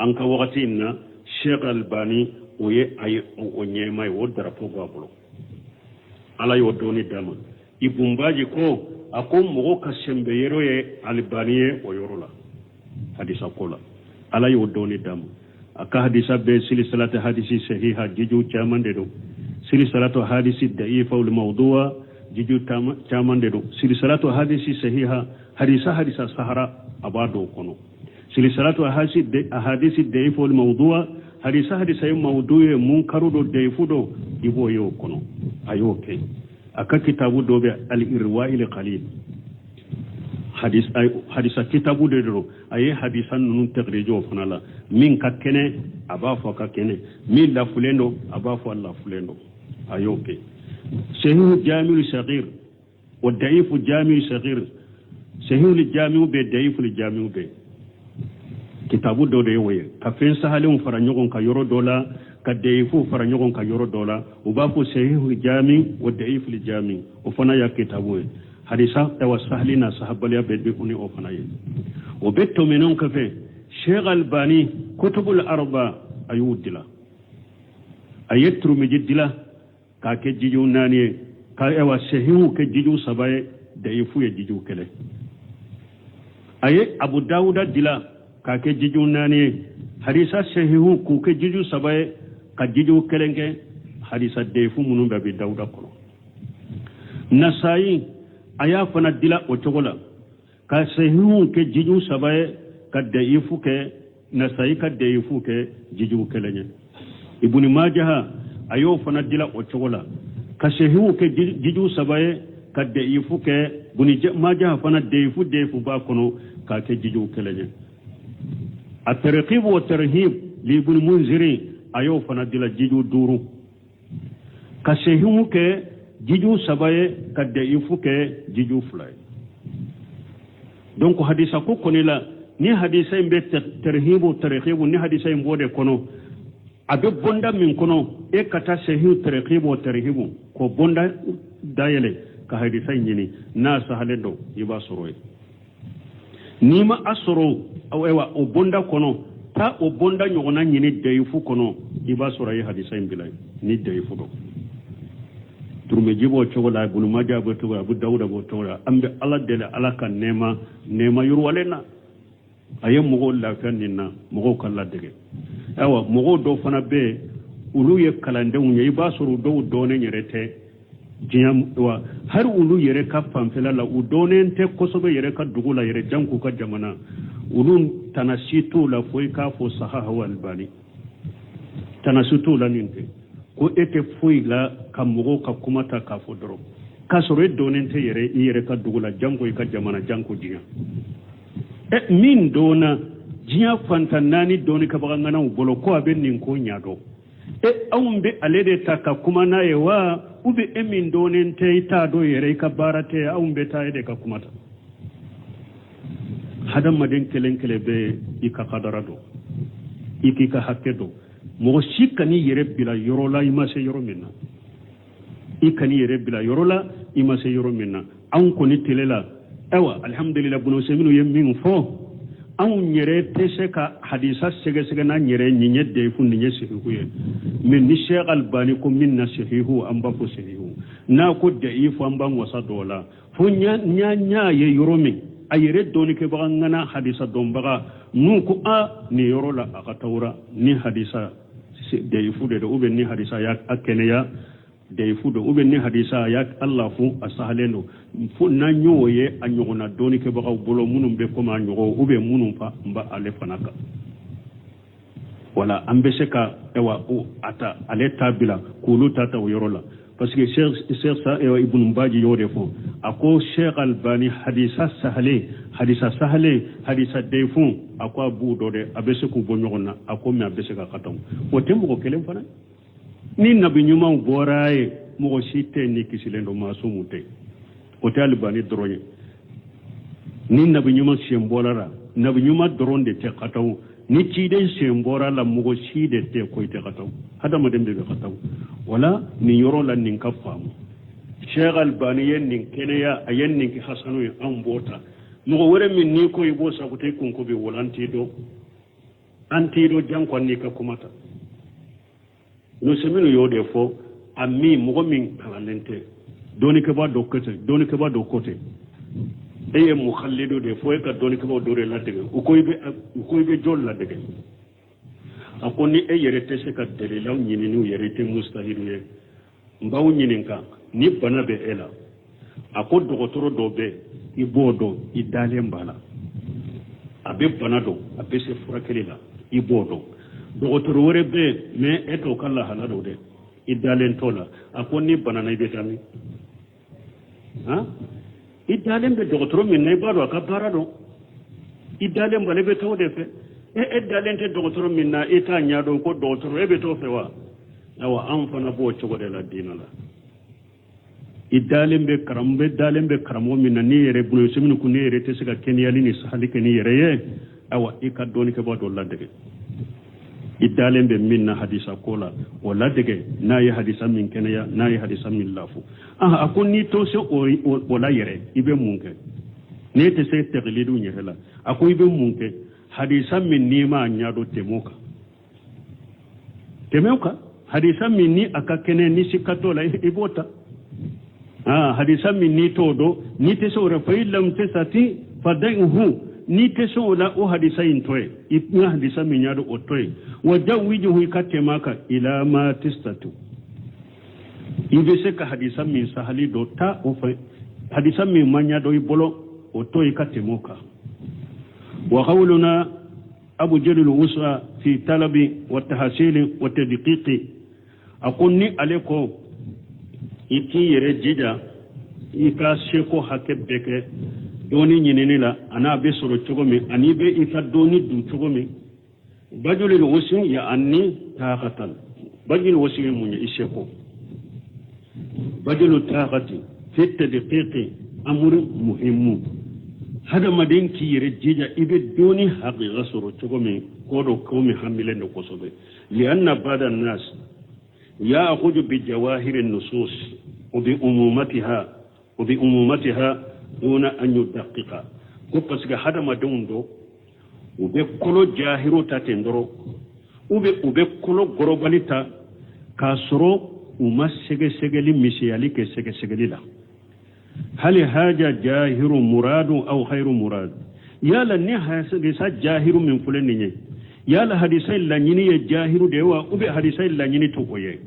Speaker 2: An ka wagati in na, Sheikh Albani, o ye a ye o ɲɛmaa ye, o darapo b'a bolo, Ala y'o dɔnni d'a ma. Ibun Baji ko, a ko mɔgɔ ka sɛnbɛ yɔrɔ ye Albani ye o yɔrɔ la, hadisa ko la, Ala y'o dɔnni d'a ma. A ka hadisa bɛɛ silisalatu hadisi sahiha, jiju caman de don. Silisalatu hadisi da'ifa wal mawdu'a, jiju caman de don. Silisalatu hadisi sahiha, hadisa sahara, a b'a dɔw kɔnɔ. Silisalatu hadisi da'ifa wal mawdu'a, hadisa ye mawdu ye, munkaru don, da'ifu don, i b'o ye o kɔnɔ. A y'o kɛ. A ka kitabu dɔ bɛ, al-irwa'il qalil, hadisa kitabu de don. A ye hadisa ninnu tɛgɛrɛjɔ o fana la. Min ka kɛnɛ, a b'a fɔ a ka kɛnɛ. Min lafulen don, a b'a fɔ a lafulen don. A y'o kɛ. Sahihu jamiu sagir wa da'ifu jamiu sagir, sahihu jamiu bɛ, da'ifu jamiu bɛ, kitabu dɔ de ye o ye, ka fɛn sahalenw fara ɲɔgɔn kan yɔrɔ dɔ la, ka da'ifu fara ɲɔgɔn kan yɔrɔ dɔ la. U b'a fɔ sahihu jami wa da'ifu jami. O fana y'a kitabu ye. Hadisa, ayiwa, sahali n'a sahabaliya bɛɛ bɛ ni o fana ye. O bɛ tɔmɛnenw kɔfɛ, Sheikh Albani, kutubul arba, a y'u dila. A ye Turumiji dila k'a kɛ jijiw naani ye, ka, ayiwa, sahihu kɛ jijiw saba ye, da'ifu ye jijiw kelen. A ye Abu Dawuda dila k'a kɛ jijiw naani ye, hadisa sahihu k'u kɛ jijiw saba ye, ka jijiw kelen kɛ hadisa da'ifu minnu bɛ Abi Dawuda kɔnɔ. Nasayi, a y'a fana dila o cogo la, ka sahihu kɛ jijiw saba ye, ka da'ifu kɛ, Nasayi ka da'ifu kɛ jijiw kelen ye. Ibuni Majaha, a y'o fana dila o cogo la, ka sahihu kɛ jijiw saba ye, ka da'ifu kɛ, Buni Majaha fana da'ifu b'a kɔnɔ, k'a kɛ jijiw kelen ye. A targhib wa tarhib li Ibn Munziri, a y'o fana dila jijiw duuru, ka sahihu kɛ jijiw saba ye, ka da'ifu kɛ jijiw fila ye. Donc hadisa ko kɔni la, ni hadisa in bɛ tarhibu tarhibu, ni hadisa in b'o de kɔnɔ, a bɛ bonda min kɔnɔ, e ka taa sahihu tarhibu tarhibu k'o bonda dayɛlɛ ka hadisa in ɲini. N'a sahalen don, i b'a sɔrɔ yen. N'i ma a sɔrɔ, ayiwa, o bonda kɔnɔ, taa o bonda ɲɔgɔnna ɲini dayifu kɔnɔ, i b'a sɔrɔ a ye hadisa in bila ni dayifu don. Turumiji b'o cogo la, Ibunu Maja b'o cogo la, Abu Dawuda b'o cogo la. An bɛ Ala deli, Ala ka nɛɛma nɛɛma yiriwalen na, a ye mɔgɔw lafiya nin na, mɔgɔw ka ladege. Ayiwa, mɔgɔw dɔw fana bɛ yen, olu ye kalandenw ye. I b'a sɔrɔ dɔw dɔnnen yɛrɛ tɛ diɲɛ wa, hali olu yɛrɛ ka fanfɛla la, u dɔnnen tɛ kosɛbɛ yɛrɛ ka dugu la yɛrɛ, jan k'u ka jamana. Olu tana si t'u la fo i k'a fɔ sahahu Albani. Tana si t'u la nin tɛ ko e tɛ foyi la ka mɔgɔw ka kuma ta k'a fɔ dɔrɔn, k'a sɔrɔ e dɔnnen tɛ yɛrɛ i yɛrɛ ka dugu la, janko i ka jamana, janko diɲɛ. Ɛ, min dɔnna diɲɛ fantan naani dɔnnikɛbaga ŋanaw bolo ko a bɛ nin ko ɲa dɔn, e anw bɛ ale de ta ka kuma n'a ye wa? U bɛ e min dɔnnen tɛ, i t'a dɔn yɛrɛ, i ka baara tɛ, anw bɛ taa e de ka kuma ta. Hadamaden kelen kelen bɛ i ka kadara dɔn, i k'i ka hakɛ dɔn. Mɔgɔ si kan'i yɛrɛ bila yɔrɔ la i ma se yɔrɔ min na. I kan'i yɛrɛ bila yɔrɔ la i ma se yɔrɔ min na. Anw kɔni tele la, ayiwa, alihamudulila, Bunu Usɛminu ye min fɔ, anw yɛrɛ tɛ se ka hadisa sɛgɛsɛgɛ n'an yɛrɛ, nin ye dayifu, nin ye sahihu ye. Mais ni Sheikh Albani ko min na sahihu, an b'a fɔ sahihu. N'a ko dayifu, an b'an wasa dɔ la fo ɲa ɲa ye yɔrɔ min a yɛrɛ dɔnnikɛbaga ŋana, hadisa dɔnbaga n'u ko a nin yɔrɔ la a ka tawura ni hadisa dayifu de don, ou bien ni hadisa y'a kɛnɛya dayifu don, ou bien ni hadisa y'a lafu, a sahalen don, fo n'an y'o ye a ɲɔgɔnna dɔnnikɛbagaw bolo minnu bɛ komi a ɲɔgɔn, ou bien minnu fa n ba ale fana kan. Wala an bɛ se ka, ayiwa, a ta ale ta bila k'olu ta ta o yɔrɔ la, parce que Cheikh Ibn Baji y'o de fɔ. A ko Cheikh Albani, hadisa sahalen, hadisa sahalen, hadisa dayifun, a ko a b'u dɔ dɛ, a bɛ se k'u bɔ ɲɔgɔn na. A ko mais a bɛ se ka kataw, o tɛ mɔgɔ kelen fana. Ni nabi ɲumanw bɔra ye, mɔgɔ si tɛ ni kisilen don, maasumu tɛ. O tɛ Albani dɔrɔn ye. Ni nabi ɲuman sen bɔra la, nabi ɲuman dɔrɔn de tɛ kataw. Ni ciden sen bɔra la, mɔgɔ si de tɛ ko i tɛ ka taa, hadamaden bɛɛ bɛ ka taa. Wala nin yɔrɔ la, nin ka faamu. Cheikh Albani ye nin kɛnɛya, a ye nin kɛ hasanu ye. Anw b'o ta. Mɔgɔ wɛrɛ min n'i ko i b'o sago tɛ kun ko bɛ wala, an t'i dɔn, an t'i dɔn janko n'i ka kuma ta. Nuseminu y'o de fɔ. A min mɔgɔ min kalannen tɛ, dɔnnikɛbaa dɔ ko ten, dɔnnikɛbaa dɔ ko ten, e ye muhalidu de fo e ka dɔnnikɛbaaw dɔ de ladege. U ko i bɛ jɔn ladege? A ko ni e yɛrɛ tɛ se ka dalilaw ɲininiw yɛrɛ, i tɛ mustahidu ye. N b'aw ɲininka, ni bana bɛ e la, a ko dɔgɔtɔrɔ dɔ bɛ, i b'o dɔn, i dalen b'a la, a bɛ bana dɔn, a bɛ se furakɛli la, i b'o dɔn. Dɔgɔtɔrɔ wɛrɛ bɛ yen, mais e t'o ka lahala dɔn dɛ, i dalen t'o la. A ko ni banana, i bɛ taa min? Han, i dalen bɛ dɔgɔtɔrɔ min na, i b'a dɔn a ka baara dɔn, i dalen b'a la, i bɛ taa o de fɛ. E dalen tɛ dɔgɔtɔrɔ min na, e t'a ɲɛ dɔn ko dɔgɔtɔrɔ, e bɛ t'o fɛ wa? Ayiwa, anw fana b'o cogo de la diinɛ la. I dalen bɛ karamɔgɔ bɛ dalen bɛ karamɔgɔ min na, n'i yɛrɛ bolo semini kun, n'i yɛrɛ tɛ se ka kɛnɛyali ni sahali kɛ n'i yɛrɛ ye, ayiwa, i ka dɔnnikɛbaa dɔ ladege, i dalen bɛ min na hadisa ko la, o ladege n'a ye hadisa min kɛnɛya, n'a ye hadisa min lafu. A ko n'i to se o la yɛrɛ, i bɛ mun kɛ? N'e tɛ se tɛgilidiw yɛrɛ la, a ko i bɛ mun kɛ? Hadisa min n'i m'a ɲɛdɔn, tɛmɛ o kan, tɛmɛ o kan. Hadisa min ni a ka kɛnɛ, ni sika t'o la, i b'o ta. Hadisa min n'i t'o dɔn, n'i tɛ se o rɛ, fa in lam tastati fadaihu, n'i tɛ se o la, o hadisa in to yen. I ka hadisa min y'a dɔn, o to yen. Wa jawijuhu, i ka tɛmɛ a kan, ila ma tastati, i bɛ se ka hadisa min sahali dɔ ta o fɛ. Hadisa min ma ɲɛ dɔn i bolo, o to i ka tɛmɛ o kan. Wa qawluna abjalul wusa fi talabi wa tahasili wa tadqiqi. A ko ni ale ko i k'i yɛrɛ jija, i ka seko hakɛ bɛɛ kɛ dɔɔni ɲinini la, a n'a bɛ sɔrɔ cogo min, ani i bɛ i ka dɔɔni dun cogo min. Bajulil wusi yaani taaqatan. Bajul wusi ye mun ye? I seko. Bajulu taaqati fi tadqiqi amru muhimmu. Hadamaden k'i yɛrɛ jija i bɛ dɔɔni haqiqa sɔrɔ cogo min, ko dɔ ko min hamilen don kosɛbɛ. Lianna bada nas ya'khudhu bi jawahiri nusus wa bi umumatiha duna an yudaqiqa. Ko parce que hadamadenw dɔ, u bɛ kolo jahiru ta ten dɔrɔn, u bɛ u bɛ kolo gɔrɔbali ta k'a sɔrɔ u ma sɛgɛsɛgɛli misiyali kɛ sɛgɛsɛgɛli la. Hali haja jahiru muradu aw khairu murad, yala ni hadisa jahiru min filɛ nin ye, yala hadisa in laɲini ye jahiru de ye wa, ou bien hadisa in laɲini to o ye?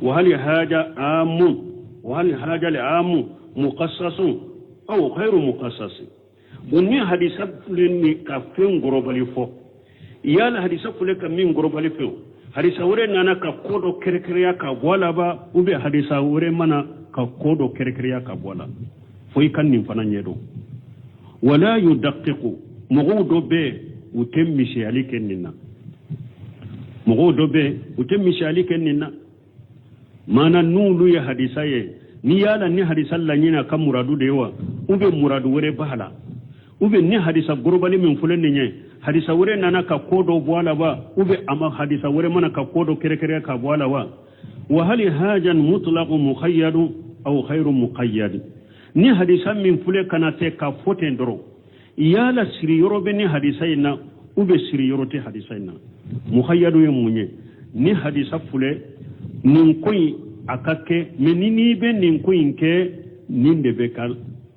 Speaker 2: Wa hali haja amun, wa hali haja li amu muqassasun aw khairu muqassasin. Bon, ni hadisa filɛ nin ka fɛn gɔrɔbali fɔ, yala hadisa filɛ ka min gɔrɔbali fɛ, hadisa wɛrɛ nana ka ko dɔ kɛrɛkɛrɛya ka bɔ a la ba, ou bien hadisa wɛrɛ mana ka ko dɔ kɛrɛkɛrɛya ka bɔ a la? Fo i ka nin fana ɲɛdɔn. Wala yudaqiqu, mɔgɔw dɔ bɛ yen, u tɛ misiyali kɛ nin na. Mɔgɔw dɔ bɛ yen, u tɛ misiyali kɛ nin na. Maana n'olu ye hadisa ye, ni yala ni hadisa laɲini a ka muradu de ye wa, ou bien muradu wɛrɛ b'a la, ou bien ni hadisa gorobali min filɛ nin ye, hadisa wɛrɛ nana ka ko dɔ bɔ a la wa, ou bien a ma hadisa wɛrɛ mana ka ko dɔ kɛrɛkɛrɛ ka bɔ a la wa? Wa hali hajan mutlaqu mukhayyadu aw khairu muqayyad. Ni hadisa min filɛ kana tɛ ka fɔ ten dɔrɔn, yala siri yɔrɔ bɛ ni hadisa in na, ou bien siri yɔrɔ tɛ hadisa in na? Mukhayyadu ye mun ye? Ni hadisa filɛ nin ko in a ka kɛ, mais ni n'i bɛ nin ko in kɛ, nin de bɛ ka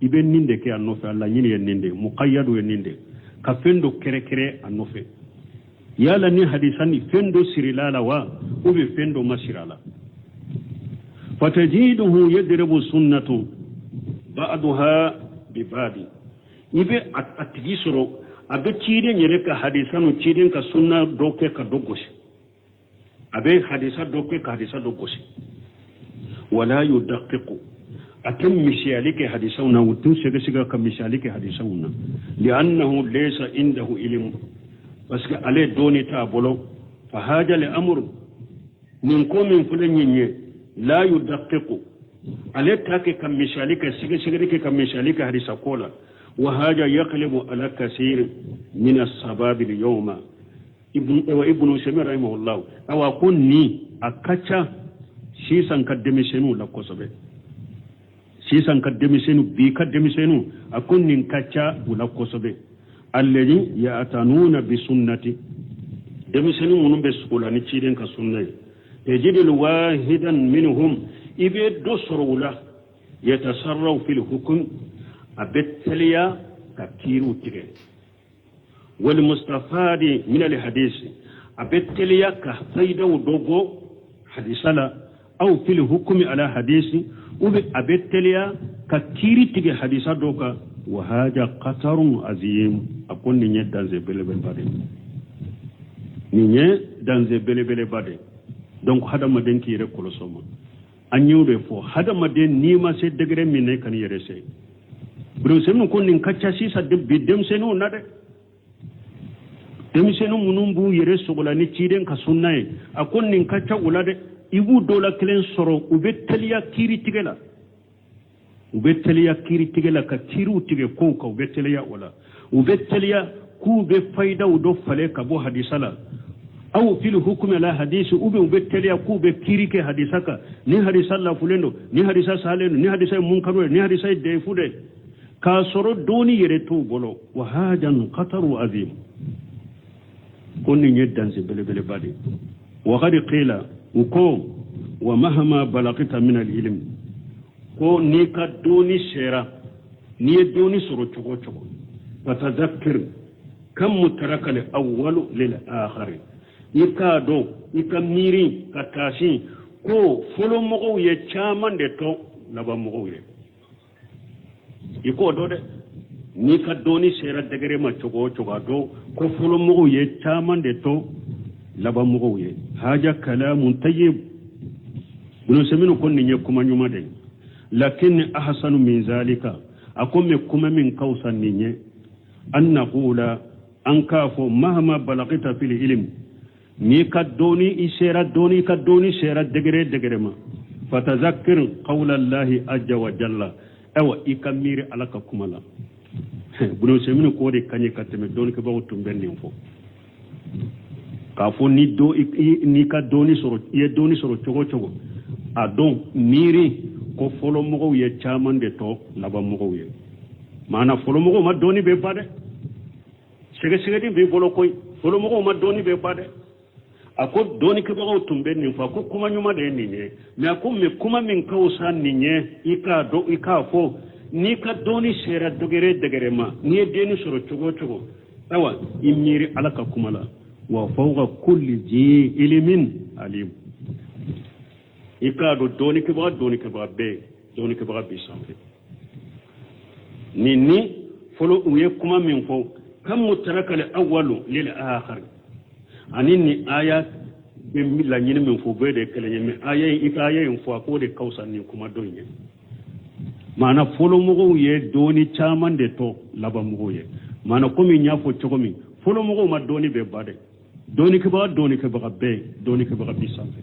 Speaker 2: i bɛ nin de kɛ a nɔfɛ, a laɲini ye nin de ye. Muqayyadu ye nin de ka fɛn dɔ kɛrɛkɛrɛ a nɔfɛ. Yala ni hadisa ni fɛn dɔ sirila la wa, ou bien fɛn dɔ ma siri a la? Fatajiduhu yadribu sunnatu ba'daha bi ba'di. I bɛ a tigi sɔrɔ, a bɛ ciden yɛrɛ ka hadisa nu, ciden ka sunna dɔ kɛ ka dɔ gosi, a bɛ hadisa dɔ kɛ ka hadisa dɔ gosi. Wala yudaqiqu, a tɛ misiyali kɛ hadisaw na, u tɛ sɛgɛsɛgɛ ka misiyali kɛ hadisaw na. Li'annahu laysa indahu ilmu, parce que ale dɔɔni t'a bolo. Fa haja li amru, nin ko min filɛ nin ye, la yudaqiqu, ale t'a kɛ ka misali kɛ, sɛgɛsɛgɛli kɛ ka misali kɛ hadisa ko la. Wa haja yaqlibu ala kasir min as-sababi al-yawma. Ibnu Usaymin rahimahullah, awa ko nin a ka ca sisan ka denmisɛnninw la kosɛbɛ. Sisan ka denmisɛnninw, bi ka denmisɛnninw, a ko nin ka ca u la kosɛbɛ. Alladhi ya'tanuna bi sunnati, denmisɛnnin minnu bɛ sugo la ni ciden ka sunna ye, tajidul wahidan minhum, i bɛ dɔ sɔrɔ u la, yatasarraw fil hukm, a bɛ teliya ka kiiriw tigɛ, wal mustafadi min al hadisi, a bɛ teliya ka fayidaw dɔ bɔ hadisa la, aw fil hukmi ala hadisi, ou bien a bɛ teliya ka kiiri tigɛ hadisa dɔ kan. Wa haja qatarun azim, a ko nin ye danger belebeleba de ye, nin ye danger belebeleba de ye. Donc hadamaden k'i yɛrɛ kɔlɔsi o ma. An y'o de fɔ, hadamaden n'i ma se degré min na, i kan'i yɛrɛ se. Ibn Usaymin ko nin ka ca sisan bi denmisɛnninw na dɛ. Denmisɛnnin minnu b'u yɛrɛ sogola ni ciden ka sunna ye, a ko nin ka ca u la dɛ. I b'u dɔw la kelen sɔrɔ, u bɛ teliya kiiri tigɛ la, u bɛ teliya kiiri tigɛ la, ka kiiriw tigɛ kow kan, u bɛ teliya o la, u bɛ teliya k'u bɛ fayidaw dɔ falen ka bɔ hadisa la, aw fil hukmi ala hadisi, ou bien u bɛ teliya k'u bɛ kiiri kɛ hadisa kan, ni hadisa lafulen don, ni hadisa salen don, ni hadisa ye munkaru ye, ni hadisa ye dayifu de, k'a sɔrɔ dɔnni yɛrɛ t'u bolo. Wa hajan khataru azim, ko nin ye danger belebeleba de ye. Wa qad qila, u ko wa mahama balagta min al ilm, ko n'i ka dɔnni sera, n'i ye dɔnni sɔrɔ cogo o cogo, fatadhakkir kam taraka al awwalu lil akhari, i k'a dɔn, i ka miiri ka taasi ko fɔlɔ mɔgɔw ye caman de to laban mɔgɔw ye. I k'o dɔn dɛ, n'i ka dɔnni sera degré ma cogo o cogo, a dɔn ko fɔlɔ mɔgɔw ye caman de to laban mɔgɔw ye. Haja kalamun tayyib, Ibn Usaymin ko nin ye kuma ɲuman de ye. Lakin ahsanu min zalika, a ko mɛ kuma min ka fisa nin ye, an naqula, an k'a fɔ, mahama balagita fil ilm, n'i ka dɔnni i sera dɔnni, i ka dɔnni sera degré degré ma, fatazakir qawla llahi azza wa jalla, ayiwa i ka miiri Ala ka kuma la. Ibn Usaymin k'o de ka ɲi ka tɛmɛ dɔnnikɛbagaw tun bɛ nin fɔ k'a fɔ ni do n'i ka dɔnni sɔrɔ, i ye dɔnni sɔrɔ cogo o cogo, a dɔn miiri ko fɔlɔ mɔgɔw ye caman de to laban mɔgɔw ye. Maana fɔlɔ mɔgɔw ma dɔnni bɛɛ ban dɛ, sɛgɛsɛgɛli b'i bolo koyi, fɔlɔ mɔgɔw ma dɔnni bɛɛ ban dɛ. A ko dɔnnikɛbagaw tun bɛ nin fɔ, a ko kuma ɲuman de ye nin ye, mɛ a ko mɛ kuma min ka fisa nin ye, i k'a dɔn, i k'a fɔ n'i ka dɔnni sera degré degré ma, n'i ye dɔnni sɔrɔ cogo o cogo, ayiwa i miiri Ala ka kuma la. Wa fawqa kulli zi ilimin alim, i k'a dɔn dɔnnikɛbaga dɔnnikɛbaga bɛɛ dɔnnikɛbaga b'i sanfɛ. Nin ni fɔlɔ u ye kuma min fɔ, kam taraka al awwalu lil akhir, ani ni aya bɛ laɲini min fɔ, bɛɛ de ye kelen ye. Mɛ aya in, i ka aya in fɔ, a k'o de ka fisa nin kuma dɔ in ye. Maana fɔlɔ mɔgɔw ye dɔnni caman de to laban mɔgɔw ye. Maana komi n y'a fɔ cogo min, fɔlɔ mɔgɔw ma dɔnni bɛɛ ban dɛ. Dɔnnikɛbaga dɔnnikɛbaga bɛɛ dɔnnikɛbaga b'i sanfɛ.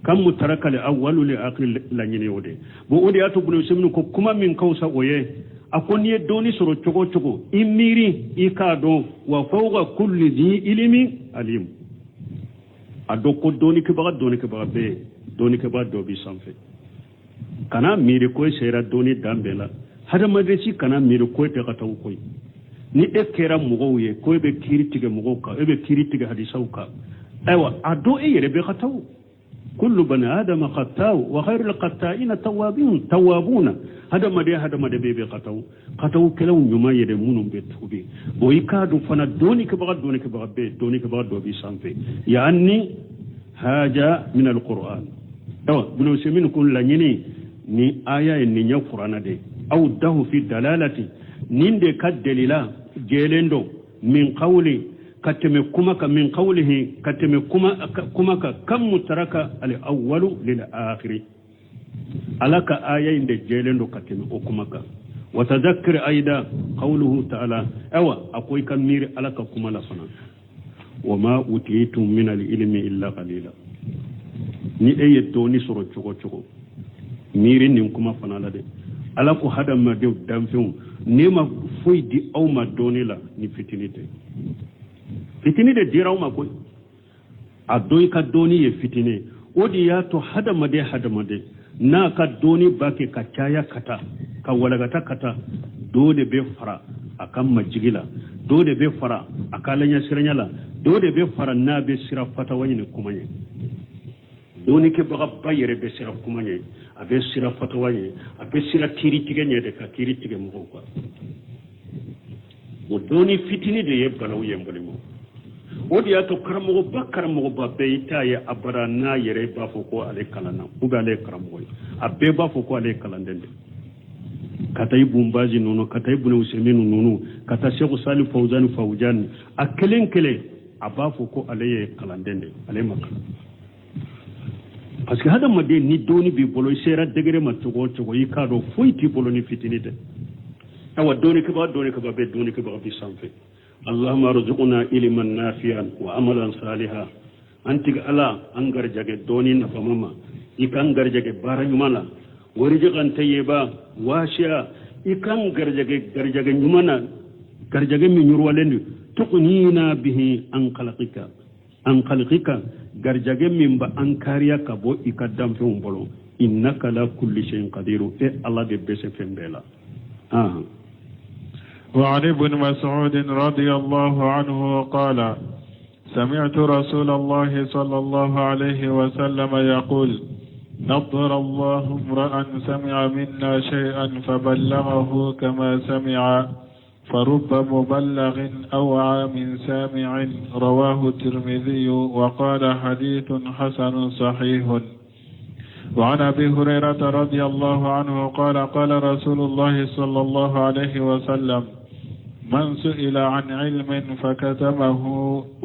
Speaker 2: Kam taraka al awwalu lil akhir laɲini o de bon. O de y'a to Ibn Usaymin ko kuma min ka fisa o ye, a ko n'i ye dɔnni sɔrɔ cogo o cogo, i miiri i k'a dɔn, wa fawqa kulli zi ilimi alim, a dɔn ko dɔnnikɛbaga dɔnnikɛbaga bɛɛ dɔnnikɛbaga dɔ b'i sanfɛ. Kana miiri ko e sera dɔnni dan bɛɛ la. Hadamaden si kana miiri ko e tɛ kataw koyi. Ni e kɛra mɔgɔw ye ko e bɛ kiiri tigɛ mɔgɔw kan, e bɛ kiiri tigɛ hadisaw kan, ayiwa a dɔn e yɛrɛ bɛ kataw. Kullu bani adama khataw wa khairul khata'ina tawabun tawabuna, hadamaden hadamaden bɛɛ bɛ kataw, kataw kɛlaw ɲuman yɛrɛ minnu bɛ tuubi. Bon, i k'a dɔn fana dɔnnikɛbaga dɔnnikɛbaga bɛɛ dɔnnikɛbaga dɔ b'i sanfɛ. Yaani haja min alquran, ayiwa Ibn Usaymin ko laɲini ni aya ye nin ye kurana de, awdahu fi dalalati, nin de ka delila jɛlen don, min qawli, ka tɛmɛ kuma kan, min qawlihi, ka tɛmɛ kuma kan, kam taraka al awwalu lil akhiri, Ala ka aya in de jɛlen don ka tɛmɛ o kuma kan. Wa tadhakkir aida qawluhu ta'ala, ayiwa a ko i ka miiri Ala ka kuma la fana, wa ma utitum min al ilmi illa qalila, ni e ye dɔɔni sɔrɔ cogo cogo, miiri nin kuma fana la dɛ. Ala ko hadamadenw danfɛnw, ne ma foyi di aw ma dɔɔni la ni fitini tɛ. Fitini de dira aw ma koyi. A dɔn i ka dɔnni ye fitini ye. O de y'a to hadamaden hadamaden n'a ka dɔnni ba kɛ ka caya ka taa ka walagata ka taa, dɔ de bɛ fara a ka majigi la, dɔ de bɛ fara a ka alaɲɛsiranya la, dɔ de bɛ fara n'a bɛ siran fatawa ɲini kuma ɲɛ. Dɔnnikɛbagaba yɛrɛ bɛ siran kuma ɲɛ, a bɛ siran fatawa ɲɛ, a bɛ siran kiiri tigɛ ɲɛ de, ka kiiri tigɛ mɔgɔw kan. O dɔnni fitini de ye balawu ye, n balimaw. O de y'a to karamɔgɔba karamɔgɔba bɛɛ i t'a ye abada n'a yɛrɛ b'a fɔ ko ale kalanna ou bien ale ye karamɔgɔ ye. A bɛɛ b'a fɔ ko ale ye kalanden de. Ka taa Ibun Bazi ninnu, ka taa Ibun Usɛminu ninnu, ka taa Sɛku Sali Fawuzani Fawujani, a kelen kelen a b'a fɔ ko ale ye kalanden de, ale ma kalan. Parce que hadamaden ni dɔnni b'i bolo, i sera degré ma cogo o cogo, i k'a dɔn foyi t'i bolo ni fitini tɛ. Awa, dɔnnikɛbaga dɔnnikɛbaga bɛ dɔnnikɛbaga bi sanfɛ. Allahumma arzuqna ilman nafi'an wa amalan saliha. An tigi Ala, an garijɛgɛ dɔnni nafama ma, i k'an garijɛgɛ baara ɲuman na. Warizqan tayyiba wasi'a, i k'an garijɛgɛ garijɛgɛ ɲuman na, garijɛgɛ min yiriwalen don. Tuqnina bihi an khalqika an khalqika, garijɛgɛ min bɛ an kariya ka bɔ i ka danfɛnw bolo. Innaka ala kulli shay'in qadiru, e Ala de bɛ se fɛn bɛɛ la.
Speaker 1: وعن ابن مسعود رضي الله عنه قال: سمعت رسول الله صلى الله عليه وسلم يقول: نضر الله امرأ سمع منا شيئا فبلغه كما سمع، فرب مبلغ أوعى من سامع. رواه الترمذي وقال حديث حسن صحيح. وعن أبي هريرة رضي الله عنه قال: قال رسول الله صلى الله عليه وسلم: من سئل عن علم فكتمه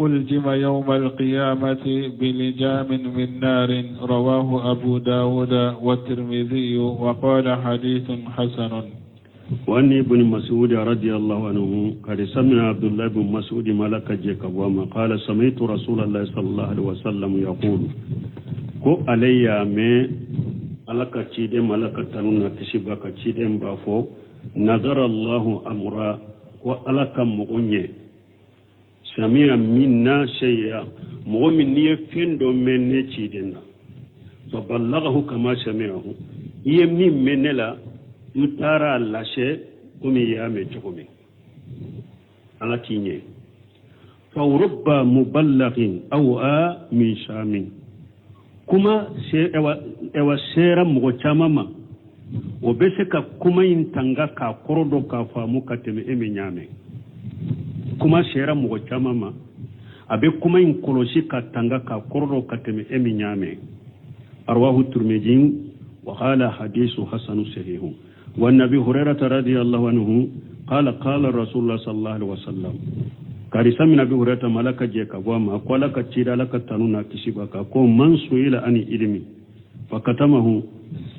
Speaker 1: ألجم يوم القيامة بلجام من نار. رواه أبو داود والترمذي وقال حديث حسن.
Speaker 2: وعن ابن مسعود رضي الله عنه قال: سمع عبد الله بن مسعود ملك جيكا قال: سمعت رسول الله صلى الله عليه وسلم يقول، ko ale y'a mɛn Ala ka ciden ma, Ala ka tanu na kisi b'a ka ciden b'a fɔ: nadara Allahu amra, ko Ala ka mɔgɔ ɲɛ, samiya minna shay'a, mɔgɔ min n'i ye fɛn dɔ mɛn ne ciden na, fa ballagahu kama sami'ahu, i ye min mɛn ne la, i taara a lase komi i y'a mɛn cogo min, Ala k'i ɲɛ. Fa rubba muballagin aw'a min samin, kuma ewa sera mɔgɔ caman ma, o bɛ se ka kuma in tanga k'a kɔrɔ dɔn k'a faamu ka tɛmɛ e min y'a mɛn. Kuma sera mɔgɔ caman ma, a bɛ kuma in kɔlɔsi ka tanga k'a kɔrɔ dɔn ka tɛmɛ e min y'a mɛn. Rawahu Turmidi wa qala hadisu hasanu sahihu. Wa nabi Hurairata radiyallahu anhu qala: qala Rasulullah sallallahu alaihi wasallam, karisa min Abi Hurairata ma, Ala ka jɛ ka bɔ a ma, ko Ala ka cida, Ala ka tanu n'a kisi b'a kan, ko man suila ani ilimi fakatamahu,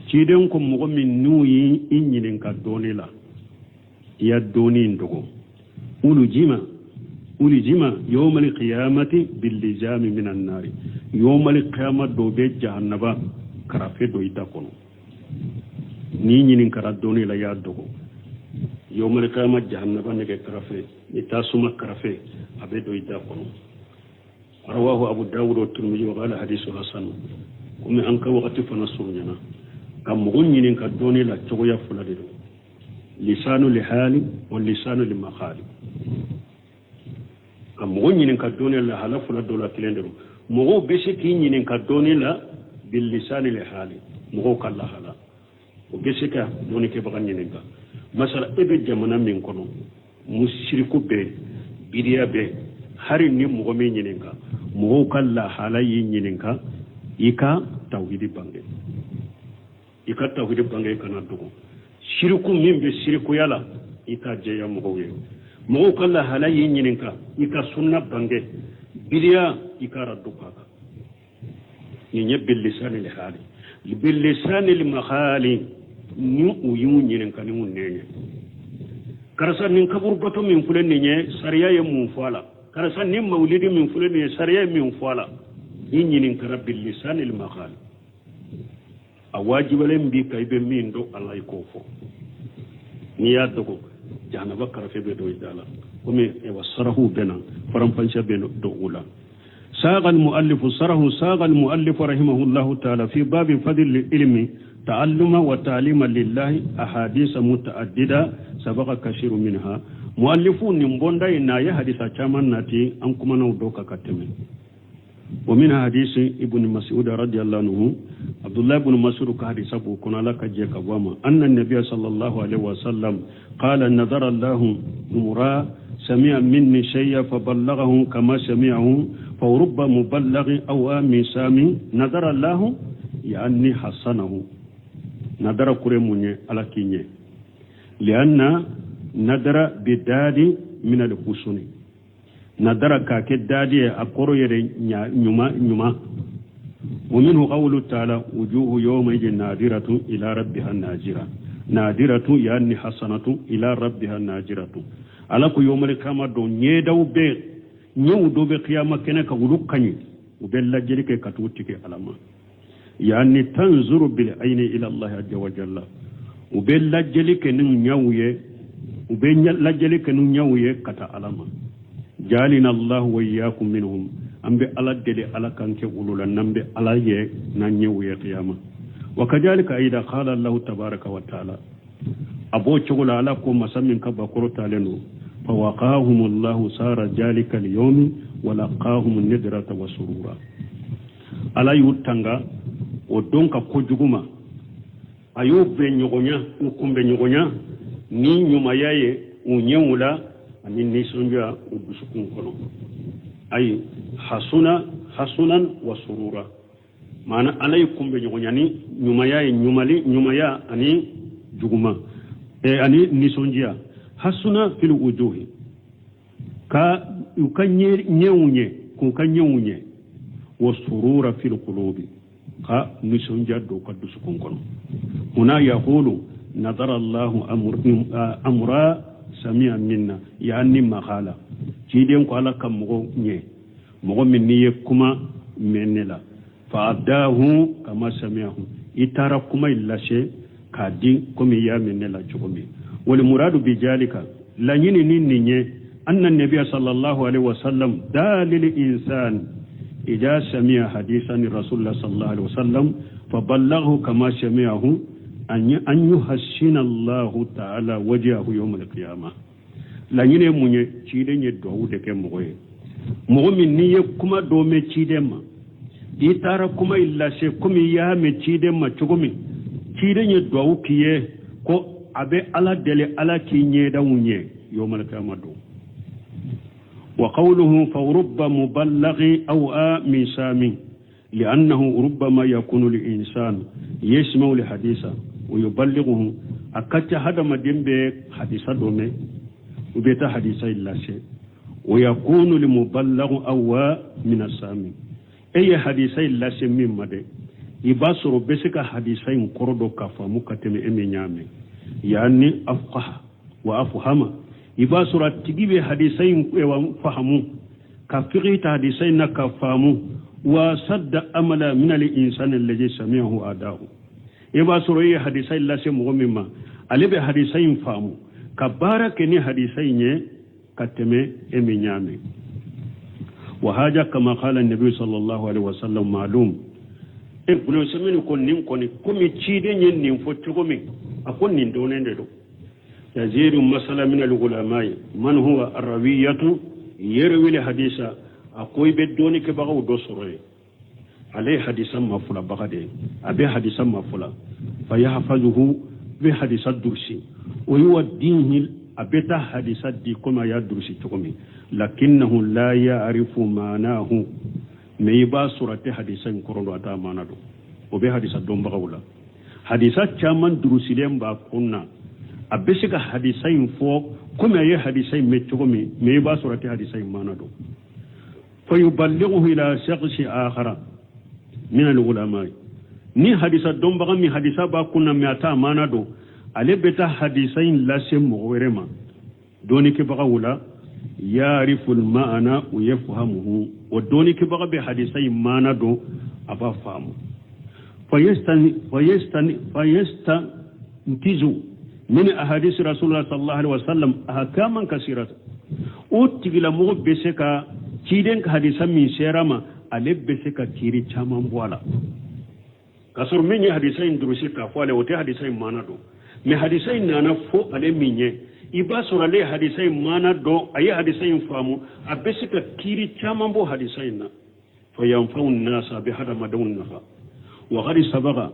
Speaker 2: ciden ko mɔgɔ min n'u y'i ɲininka dɔɔni la, i ya dɔɔni in dogo, ulujima ulijima yawmal qiyamati billijami minan nari, yawmal qiyama dɔ bɛ jahannaba karafe dɔ i da kɔnɔ. N'i ɲininkara dɔɔni la, i y'a dogo, yawmal qiyama jahannaba nɛgɛ karafe ni tasuma karafe a bɛ don i da kɔnɔ. Rawahu Abu Dawud wa Tirmidhi wa qala hadithu hasan. Komi an ka wagati fana surunyana, ka mɔgɔ ɲininka dɔɔni la cogoya fila de don: lisanu li hali wa lisanu li makali. Ka mɔgɔ ɲininka dɔɔni la, hala fila dɔ la kelen de don. Mɔgɔw bɛ se k'i ɲininka dɔɔni la bil lisani li hali, mɔgɔw ka lahala, o bɛ se ka dɔɔnikɛbaga ɲininka. Masala, e bɛ jamana min kɔnɔ, musiriku bɛ, bidiya bɛ, hari ni mɔgɔ min ɲininka, mɔgɔw ka lahala y'i ɲininka, i ka tawhidi bange, i ka tawhidi bange, i kana dogo. Siriku min bɛ sirikuya la, i ka jɛya mɔgɔw ye. Mɔgɔw ka lahala y'i ɲininka, i ka sunna bange, bidiya i ka raddu k'a kan. Nin ye bilisani li hali. Bilisani li mahali, ni u y'u ɲininka ni u nɛn ye: karisa, nin kaburubato min filɛ nin ye, sariya ye mun fɔ a la? Karisa, nin mawulidi min filɛ nin ye, sariya ye min fɔ a la? I ɲininkara bilisani li mahali, a wajibalen b'i kan, i bɛ min dɔn a la, i k'o fɔ. N'i y'a dogo, Jahanaba karafe bɛ don i da la, komi wa sarahu bɛ na, faranfasiya bɛ don o la. ساق المؤلف سره ساق المؤلف رحمه الله تعالى في باب فضل العلم تعلما وتعليما لله أحاديث متعددة سبق كثير منها. مؤلفون نبوندا إن آية حديث كمان ناتي أن كمان ودوكا كتمن. ومن حديث ابن مسعود رضي الله عنه، عبد الله بن مسعود كحديث أبو كنا لك جيك وما أن النبي صلى الله عليه وسلم قال نظر الله امرأ سمع مني شيئا فبلغه كما سمعه فرب مبلغ أو آمن سامي. نظر الله يعني حسنه، نظر كريموني على كيني، لأن نظر بداد من الحسن، نظر كاكدادي أقرو يري نيما نيما. ومنه قوله تعالى وجوه يومئذ نادرة إلى ربها ناظرة، نادرة يعني حسنة إلى ربها ناظرة. على كل يوم القيامة دون يدو بي نيو دو بقيامة كنك ولوكني وبلا جريك كتوتك علما، يعني تنظر بالعين إلى الله عز وجل، وبلا جريك نيويه وبلا جريك نيويه كتا علما. جعلنا الله وإياكم منهم. أم بألا دلي على كانك ولولا نم بألا يه نيويه قيامة. وكذلك إذا قال الله تبارك وتعالى أبو شغل على كم مسمين كبكرة لنو فوقاهم الله سار ذلك اليوم ولقاهم النذرة وسرورا. على يوتانغا ودونك كوجوما أيوب بنيغونيا وكم بنيغونيا ني نيوماياي ونيولا أني نيسونجا ودسكون كلو أي حسنا حسنا وسرورا. معنى عليكم بنيغونيا ني نيوماياي نيومالي نيومايا أني جوما أني نيسونجا hasuna fil wujuhi ka ukanye nyeunye kukanye wa surura fil qulubi ka nisonja do ka dusukun kono. Huna yaqulu nadara Allahu amra sami'a minna yani makala ciden ko ala kam mo nye mo min ni kuma menela fa adahu kama sami'ahu itara kuma illashe kadi komi ya menela jogomi. والمراد بذلك لا ينني أن النبي صلى الله عليه وسلم دال للإنسان إذا سمع حديثا رسول الله صلى الله عليه وسلم فبلغه كما سمعه أن يحسن الله تعالى وجهه يوم القيامة. لا ينني تشيدن يدعو دك مغوي مغمي نية كما دومي تشيدن ما إتارا كما إلا سيكمي يامي تشيدن ما تشكمي تشيدن يدعو كيه كو abe ala dele ala ki nyeda unye yawmal qiyamah. Wa qawluhu fa rubba muballighi aw min sami li'annahu rubbama yakunu lil-insan yasma'u li-hadisa wa yuballighuhu akata hada madimbe hadisa dome ubeta hadisa illa shay wa yakunu limuballighu aw min asami ay hadisa illa shay mimma de ibasuru besika hadisa in korodo kafamu kateme eminyame يعني أفقه وأفهم يباسر التجيب حديثين وفهموا كفقه حديثين كفهموا وسد أمل من الإنسان الذي سمعه أداه يباسر أي حديثين لا سمعوا مما على بحديثين فهموا كبارك ني حديثين كتم إمنيامي. وهذا كما قال النبي صلى الله عليه وسلم معلوم ابن سمين كن نم كن كم تشيدين نم أكون دون ندو يزيد مثلا من العلماء من هو الروية يروي الحديث أقوي بدون كبغو دوسري عليه حديثا ما فلا بغدي أبي حديثا ما فلا فيحفظه بحديث الدرسي ويوديه أبيتا حديث دي كما يدرسي تقومي لكنه لا يعرف معناه ميبا سورة حديثا كورون أتا معناه وبحديث الدوم بغولا hadisa caman durusilen b'a kunna a bɛ se ka hadisa in fɔ komi a ye hadisa in mɛn cogo min mɛ i b'a sɔrɔ a tɛ hadisa in maana dɔn. Fa yuballighuhu ila shakhsi akhara min al-ulama ni hadisa dɔnbaga min hadisa b'a kunna mɛ a t'a maana dɔn ale bɛ taa hadisa in lase mɔgɔ wɛrɛ ma dɔnnikɛbagaw la ya'rifu al-ma'na wa yafhamuhu o dɔnnikɛbaga bɛ hadisa in maana dɔn a b'a faamu. فيستنتج Min ahadisi rasulullah sallallahu alaihi wasallam ahkaman kasirata, o tigilamɔgɔ bɛ se ka ciden ka hadisa min sera ma, ale bɛ se ka kiiri caman bɔ a la, k'a sɔrɔ min ye hadisa in durusi k'a fɔ ale, o tɛ hadisa in maana dɔn. Mais hadisa in nana fɔ ale min ye, i b'a sɔrɔ ale ye hadisa in maana dɔn, a ye hadisa in faamu, a bɛ se ka kiiri caman bɔ hadisa in na. Fa yanfa'u nasa, a bɛ hadamadenw nafa. Wa qad sabaqa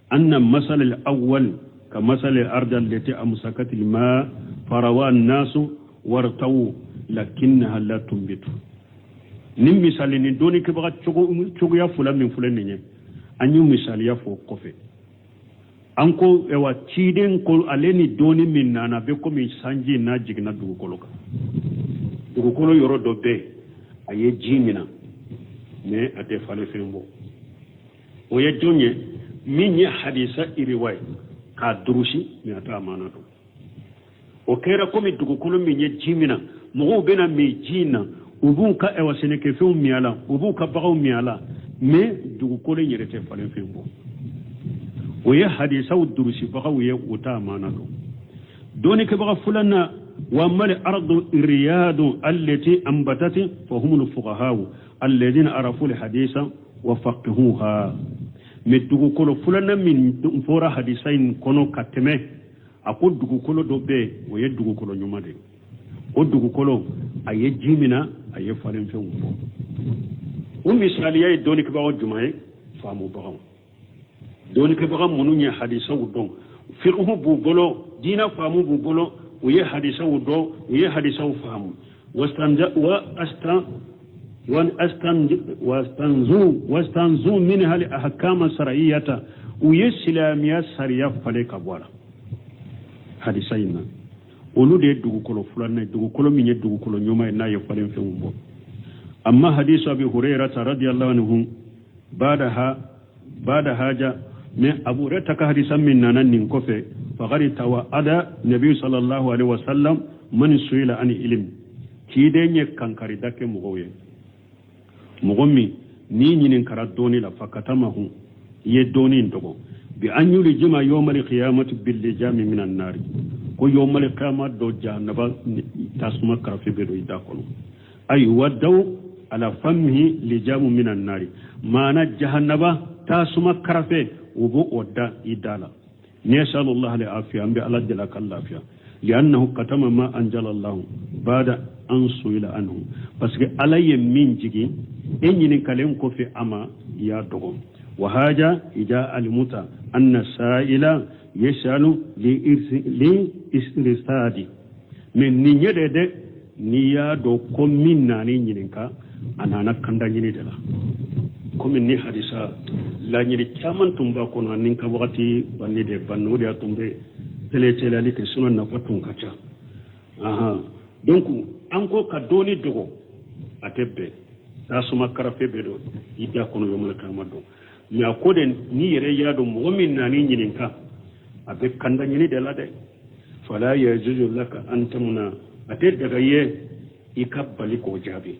Speaker 2: anna masal al-awwal ka masal al-ard allati amsakat al-ma farawa an-nasu wartawu lakinnaha la tunbitu. Nin misali ni dɔnnikɛbaga cogoya fila min filɛ nin ye, an y'u misaliya fɔ kɔfɛ. An ko ewa ciden ko ale ni dɔnni min nana bɛ komi sanji n'a jiginna dugukolo kan. Dugukolo yɔrɔ dɔ bɛ yen, a ye ji mina, mais a tɛ falenfɛn bɔ. O ye jɔn ye? Min ye hadisa iriwaye k'a durusi, mais a t'a maana dɔn. O kɛra komi dugukolo min ye ji mina, mɔgɔw bɛna min ji in na, u b'u ka ɛwa sɛnɛkɛfɛnw min a la, u b'u ka baganw min a la, mais dugukolo in yɛrɛ tɛ falenfɛn bɔ. O ye hadisaw durusibagaw ye, u t'a maana dɔn. Dɔnnikɛbaga filanan, wa mal ardu riyadu allati ambatati fa humul fuqaha alladhina arafu alhadisa wa faqihuha. Mais dugukolo filanan min fɔra hadisa in kɔnɔ ka tɛmɛ, a ko dugukolo dɔ bɛ yen, o ye dugukolo ɲuman de ye. O dugukolo, a ye ji mina, a ye falenfɛnw bɔ. O misaliya ye dɔnnikɛbagaw jumɛn ye? Faamubagaw, dɔnnikɛbaga minnu ye hadisaw dɔn, fiqhu b'u bolo, diinɛ faamu b'u bolo, u ye hadisaw dɔn, u ye hadisaw faamu. Wastanzu minha al ahkama shar'iyyata, u ye silamɛya sariya falen ka bɔ a la hadisa in na. Olu de ye dugukolo filanan ye, dugukolo min ye dugukolo ɲuman ye, n'a ye falenfɛnw bɔ. Amma hadisu abi hurairata radiyallahu anhu badaha bada haja, mais abu hurairata ka hadisa min nana nin kɔfɛ, faqad tawa'ada nabi sallallahu alaihi wasallam man suila an ilm, ciden ye kankarida kɛ mɔgɔw ye, mɔgɔ min n'i ɲininkara dɔɔni la, fakatamahu, i ye dɔɔni in dogo, bi an yulijima yawmal qiyamati billijami minan nari, ko yawmal qiyama dɔ jahanaba tasuma karafe bɛ don i da kɔnɔ. Ay wadaw ala famihi lijamu minan nari, maana jahanaba tasuma karafe, o b'o o da i da la. Nasalullah al afiya, an bɛ ala deli ka lafiya. Liannahu katama ma anzala Allah bada an suila anhu, parce que ala ye min jigin e ɲininkalen kɔfɛ a ma, i y'a dogo. Wa haja ida alimuta anna sa'ila yasalu li istirsadi, mais nin ye de dɛ, n'i y'a dɔn ko min nan'i ɲininka, a nana kanda ɲini de la. Komi ni hadisa laɲini caman tun b'a kɔnɔ, ani ka wagati banni de banni, o de y'a tun bɛ tele teliyali kɛ, sinon nafa tun ka ca. Ahan, donc an ko ka dɔɔni dogo a tɛ bɛn, tasuma karafe bɛ don i da kɔnɔ yɔrɔ kama dɔn. Mais a ko de, n'i yɛrɛ y'a dɔn mɔgɔ min nan'i ɲininka, a bɛ kanda ɲini de la dɛ, fala yajuzu laka an tamuna, a tɛ daga ye i ka bali k'o jaabi.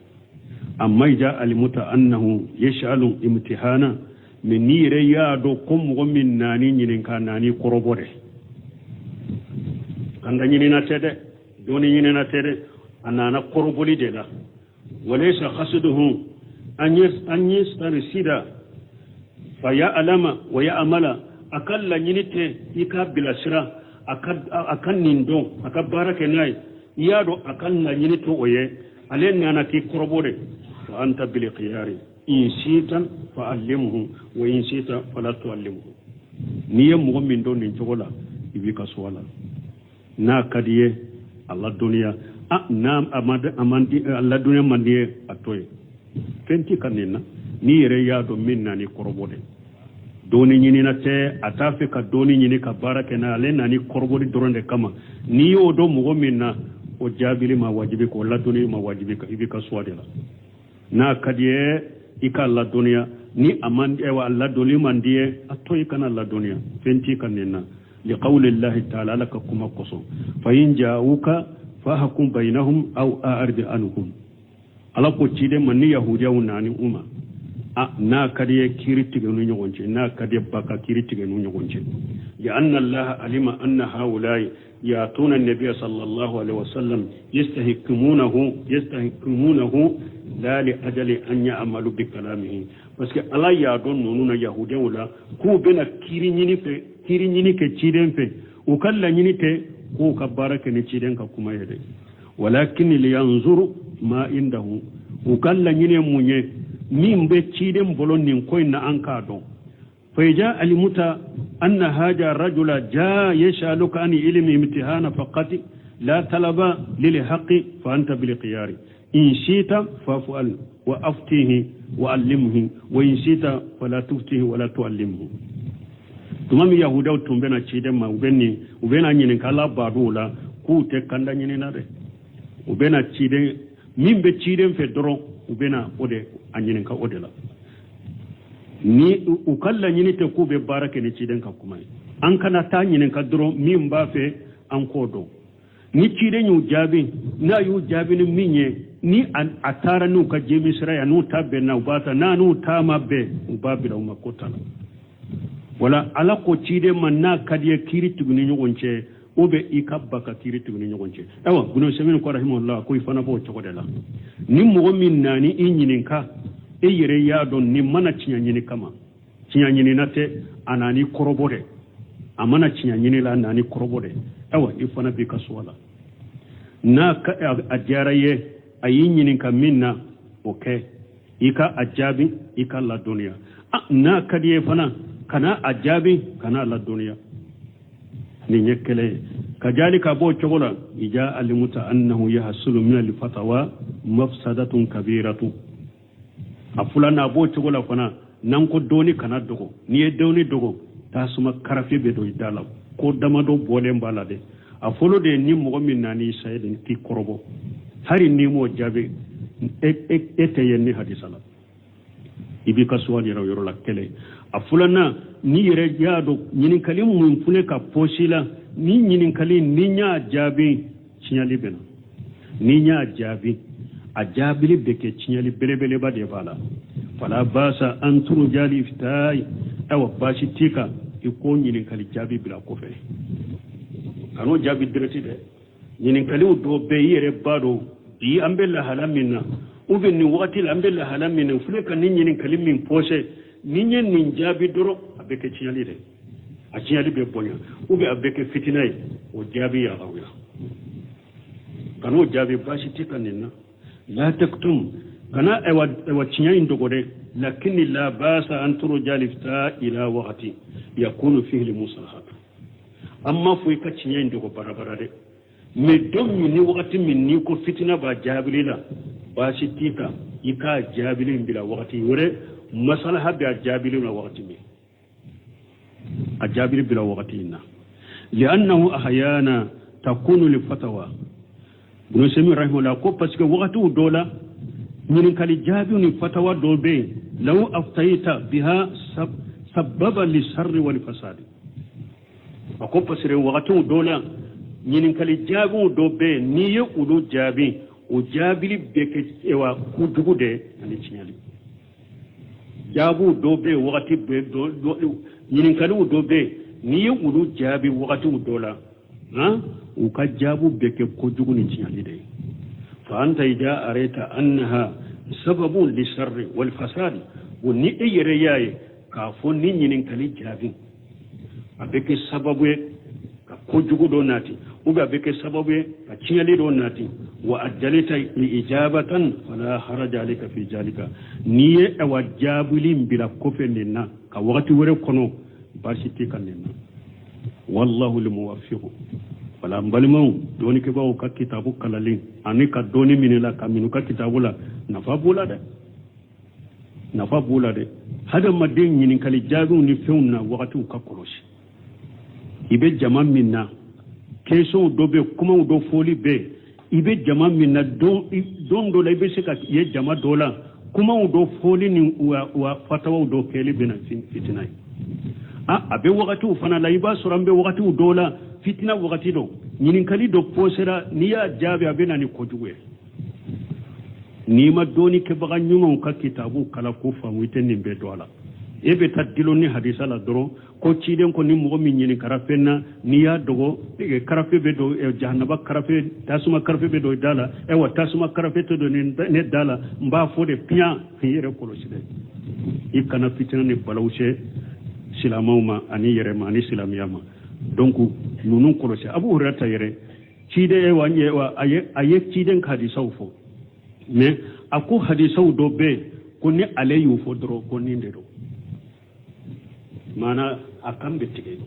Speaker 2: Amma ija alimuta annahu yasalu imtihana, mais n'i yɛrɛ y'a dɔn ko mɔgɔ min nan'i ɲininka, nan'i kɔrɔbɔ dɛ, kanda ɲinina tɛ dɛ, dɔɔni ɲinina tɛ dɛ, a nana kɔrɔbɔli de la. Walaysa qasduhu an yastarsida fa ya'lama wa ya'mala, a ka laɲini tɛ i k'a bilasira a ka nin dɔn, a ka baara kɛ n'a ye. I y'a dɔn a ka laɲini tɛ o ye, ale nana k'i kɔrɔbɔ de. Fa anta bil khiyari, in sita fa allimhu wa in sita fala tuallimhu. N'i ye mɔgɔ min dɔn nin cogo la, i b'i ka so a la, n'a ka di ye a ladɔnniya, a n'a a man di, a ladɔnniya man di ye, a to yen, fɛn t'i ka nin na. N'i yɛrɛ y'a dɔn min nan'i kɔrɔbɔ de, dɔɔni ɲinina tɛ, a t'a fɛ ka dɔɔni ɲini ka baara kɛ n'a, ale nan'i kɔrɔbɔli dɔrɔn de kama, n'i y'o dɔn mɔgɔ min na, o jaabili ma wajibi k'o ladɔnni ma wajibi i b'i ka suwa de la. N'a ka di ye i k'a ladɔnniya, ni a man a ladɔnni man di ye, a to i kana ladɔnniya, fɛn t'i ka nin na. Liqawlillahi ta'ala, ala ka kuma kosɔn, fa in ja'uka fahkum bainahum aw a'rid anhum. Ala ko ciden ma, ni yahudiyaw nani u ma A n'a ka di ye kiiri tigɛ n'u ɲɔgɔn cɛ, n'a ka di ba ka kiiri tigɛ n'u ɲɔgɔn cɛ. Lianna allaha alima anna haulai yatuna nabiya sallallahu alaihi wasallam yastahkimunahu la li ajali an ya'malu bi kalamihi. Parce que Ala y'a dɔn ninnu na, yahudiyaw la, k'u bɛna kiiri ɲini fɛ, kiiri ɲini kɛ ciden fɛ. U ka laɲini tɛ k'u ka baara kɛ ni ciden ka kuma ye dɛ, walakin liyanzuru ma indahu. U ka laɲini ye mun ye? Min bɛ ciden bolo nin ko in na, an k'a dɔn. Fa iza alimuta anna haja rajula ja yasaluka an ilmi imtihana faqat la talaba lil haqqi fa anta bil khiyari. In shita faf'al wa aftihi wa allimhu, wa in shita fala tuftihi wala tuallimhu. Tuma min yahudaw tun bɛna ciden ma, u bɛ nin, u bɛna ɲininka Ala baduw la, k'u tɛ kanda ɲini na dɛ. U bɛna ciden min bɛ ciden fɛ dɔrɔn, u bɛna o de a ɲininka o de la. Ni u ka laɲini tɛ k'u bɛ baara kɛ ni ciden ka kuma ye, an kana taa ɲininka dɔrɔn, min b'a fɛ an k'o dɔn. Ni ciden y'u jaabi, n'a y'u jaabi ni min ye, ni a taara n'u ka jemi sira ye, n'u ta bɛnna, u b'a ta, n'a n'u ta ma bɛn, u b'a bila u ma ko ta la. Wala Ala ko ciden ma, n'a ka di ye kiiri tugu ni ɲɔgɔn cɛ, o bɛ i ka ba ka kiiri tugu ni ɲɔgɔn cɛ. Ayiwa, Bunu Sɛmini ko rahimahullah, ko i fana b'o cogo de la. Ni mɔgɔ min nani i ɲininka, e yɛrɛ y'a dɔn nin mana tiɲɛ ɲini kama, tiɲɛ ɲinina tɛ, a nani kɔrɔbɔ dɛ, a mana tiɲɛ ɲini la, a nani kɔrɔbɔ dɛ. Ayiwa, i fana b'i ka suwa la. N'a a diyara i ye, a y'i ɲininka min na, o kɛ, i ka a jaabi, i ka ladɔnniya. N'a ka di ye fana, kana a jaabi, kana ladɔnniya. Nin ye kɛlɛ ye. Kajali ka bɔ o cogo la, ija alimuta annahu yahsulu min alfatawa mafsadatun kabiratu. A filanan, a b'o cogo la fana, n'an ko dɔɔni kana dogo, n'i ye dɔɔni dogo, tasuma karafe bɛ don i da la. Ko damadɔ bɔlen b'a la dɛ. A fɔlɔ de ye, ni mɔgɔ min nana i sayi de k'i kɔrɔbɔ, hali n'i m'o jaabi, e tɛ ye ni hadisa la, i b'i ka suwali yɛrɛ o yɔrɔ la kɛlɛ. A filanan, n'i yɛrɛ y'a dɔn ɲininkali mun filɛ ka pɔsi la, ni ɲininkali ni n y'a jaabi, tiɲɛli bɛ na. Ni n y'a jaabi, a jaabili bɛ kɛ tiɲɛli belebeleba de b'a la. Fala basa an turuja liftayi. Ayiwa, baasi t'i kan i k'o ɲininkali jaabi bila kɔfɛ, kan'o jaabi direct dɛ. Ɲininkaliw dɔ bɛ i yɛrɛ b'a dɔn bi an bɛ lahala min na, ou bien nin wagati la an bɛ lahala min na, filɛ ka nin ɲininkali min pɔsɛ, ni n ye nin jaabi dɔrɔn, a bɛ kɛ tiɲɛli dɛ, a tiɲɛli bɛ bonya, ou bien a bɛ kɛ fitina ye, o jaabi yamaruya, kan'o jaabi, baasi t'i kan nin na. La taktum, kana ayiwa tiɲɛ in dogo dɛ. Lakini la basa an turja lifta ila waqti yakunu fihi limaslahatu. An m'a fɔ i ka tiɲɛ in dogo barabara dɛ, mais don min ni wagati min n'i ko fitina b'a jaabili la, baasi t'i kan i k'a jaabili in bila wagati wɛrɛ, masalaha bɛ a jaabili la wagati min, a jaabili bila wagati in na. Li'annahu ahyana takunu li fatawa. Ibn Usaymin rahimahullah ko parce que wagatiw dɔ la, ɲininkali jaabiw ni fatawa dɔ bɛ yen, law aftayta biha sababa li sarri wal fasadi. A ko parce que wagatiw dɔ la, ɲininkali jaabiw dɔ bɛ yen, n'i ye olu jaabi, o jaabili bɛ kɛ wa kojugu de ani tiɲɛli. Jaabiw dɔ bɛ yen, wagati bɛ ɲininkaliw dɔ bɛ yen, n'i ye olu jaabi wagatiw dɔ la, han, u ka jaabiw bɛ kɛ kojugu ni tiɲɛli de ye. Fa anta ida arayta annaha sababun li sharri wal fasadi. O ni e yɛrɛ y'a ye k'a fɔ ni ɲininkali jaabi a bɛ kɛ sababu ye ka kojugu dɔ nati, ou bien a bɛ kɛ sababu ye ka tiɲɛli dɔ nati, wa ajalita ijabatan fala haraja alayka fi zalika. N'i ye awa jaabili in bila kɔfɛ nin na ka wagati wɛrɛ kɔnɔ, baasi t'i kan nin na. Wallahu limuwafiqu. Wala n balimaw, dɔɔnikɛbaaw ka kitabu kalalen ani ka dɔɔni minɛ la ka minɛ u ka kitabu la, nafa b'o la dɛ, nafa b'o la dɛ. Hadamaden ɲininkali jaabiw ni fɛnw na wagatiw ka kɔlɔsi. I bɛ jama min na, questionw dɔ bɛ, kumaw dɔ fɔli bɛ, i bɛ jama min na, don dɔ la i bɛ se ka ye jama dɔ la, kumaw dɔ fɔli ni wa fatawaw dɔ kɛli bɛ na fitina ye. A bɛ wagatiw fana la, i b'a sɔrɔ an bɛ wagatiw dɔw la, fitina wagati dɔ, ɲininkali dɔ posera, n'i y'a jaabi, a bɛ na ni kojugu ye. N'i ma dɔnni kɛbaga ɲumanw ka kitabu kalan k'o faamu, i tɛ nin bɛɛ dɔn a la. E bɛ taa dulon ni hadisa la dɔrɔn ko ciden ko ni mɔgɔ min ɲininkara fɛn na, n'i y'a dogo, karafe bɛ don jahanaba karafe, tasuma karafe bɛ don i da la. Ayiwa, tasuma karafe tɛ don ne da la, n b'a fɔ de piyan. I yɛrɛ kɔlɔsi dɛ, i kana fitina ni balawu se silamɛw ma ani yɛrɛ ma ani silamɛya ma. Donc ninnu kɔlɔsi. Abu Hurairata yɛrɛ ciden wa a ye ciden ka hadisaw fɔ, mais a ko hadisaw dɔ bɛ yen ko ni ale y'u fɔ dɔrɔn, ko nin de don, maana a kan bɛ tigɛ.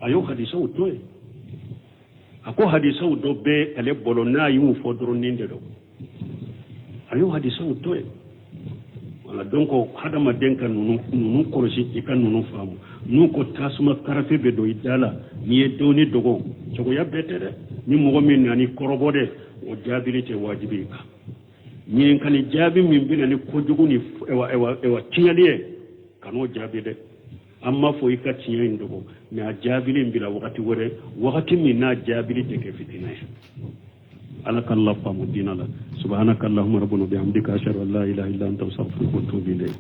Speaker 2: A y'o hadisaw to yen. A ko hadisaw dɔ bɛ ale bolo, n'a y'u fɔ dɔrɔn, nin de don. A y'o hadisaw to yen. Voilà, donc hadamaden ka ninnu kɔlɔsi, i ka ninnu faamu. N'u ko tasuma karafe bɛ don i da la n'i ye dɔɔni dogo, cogoya bɛɛ tɛ dɛ. Ni mɔgɔ min nana i kɔrɔbɔ dɛ, o jaabili tɛ wajibi i kan. Ɲininkali jaabi min bɛ na ni kojugu ni ewa tiɲɛli ye, kan'o jaabi dɛ. An m'a fɔ i ka tiɲɛ in dogo, mais a jaabili in bila wagati wɛrɛ, wagati min n'a jaabili tɛ kɛ fitina ye. Ala ka Allah faamu diina la. Subhanaka allahumma rabbana bihamdika, ashhadu an la ilaha illa anta, astaghfiruka wa atubu ilayk.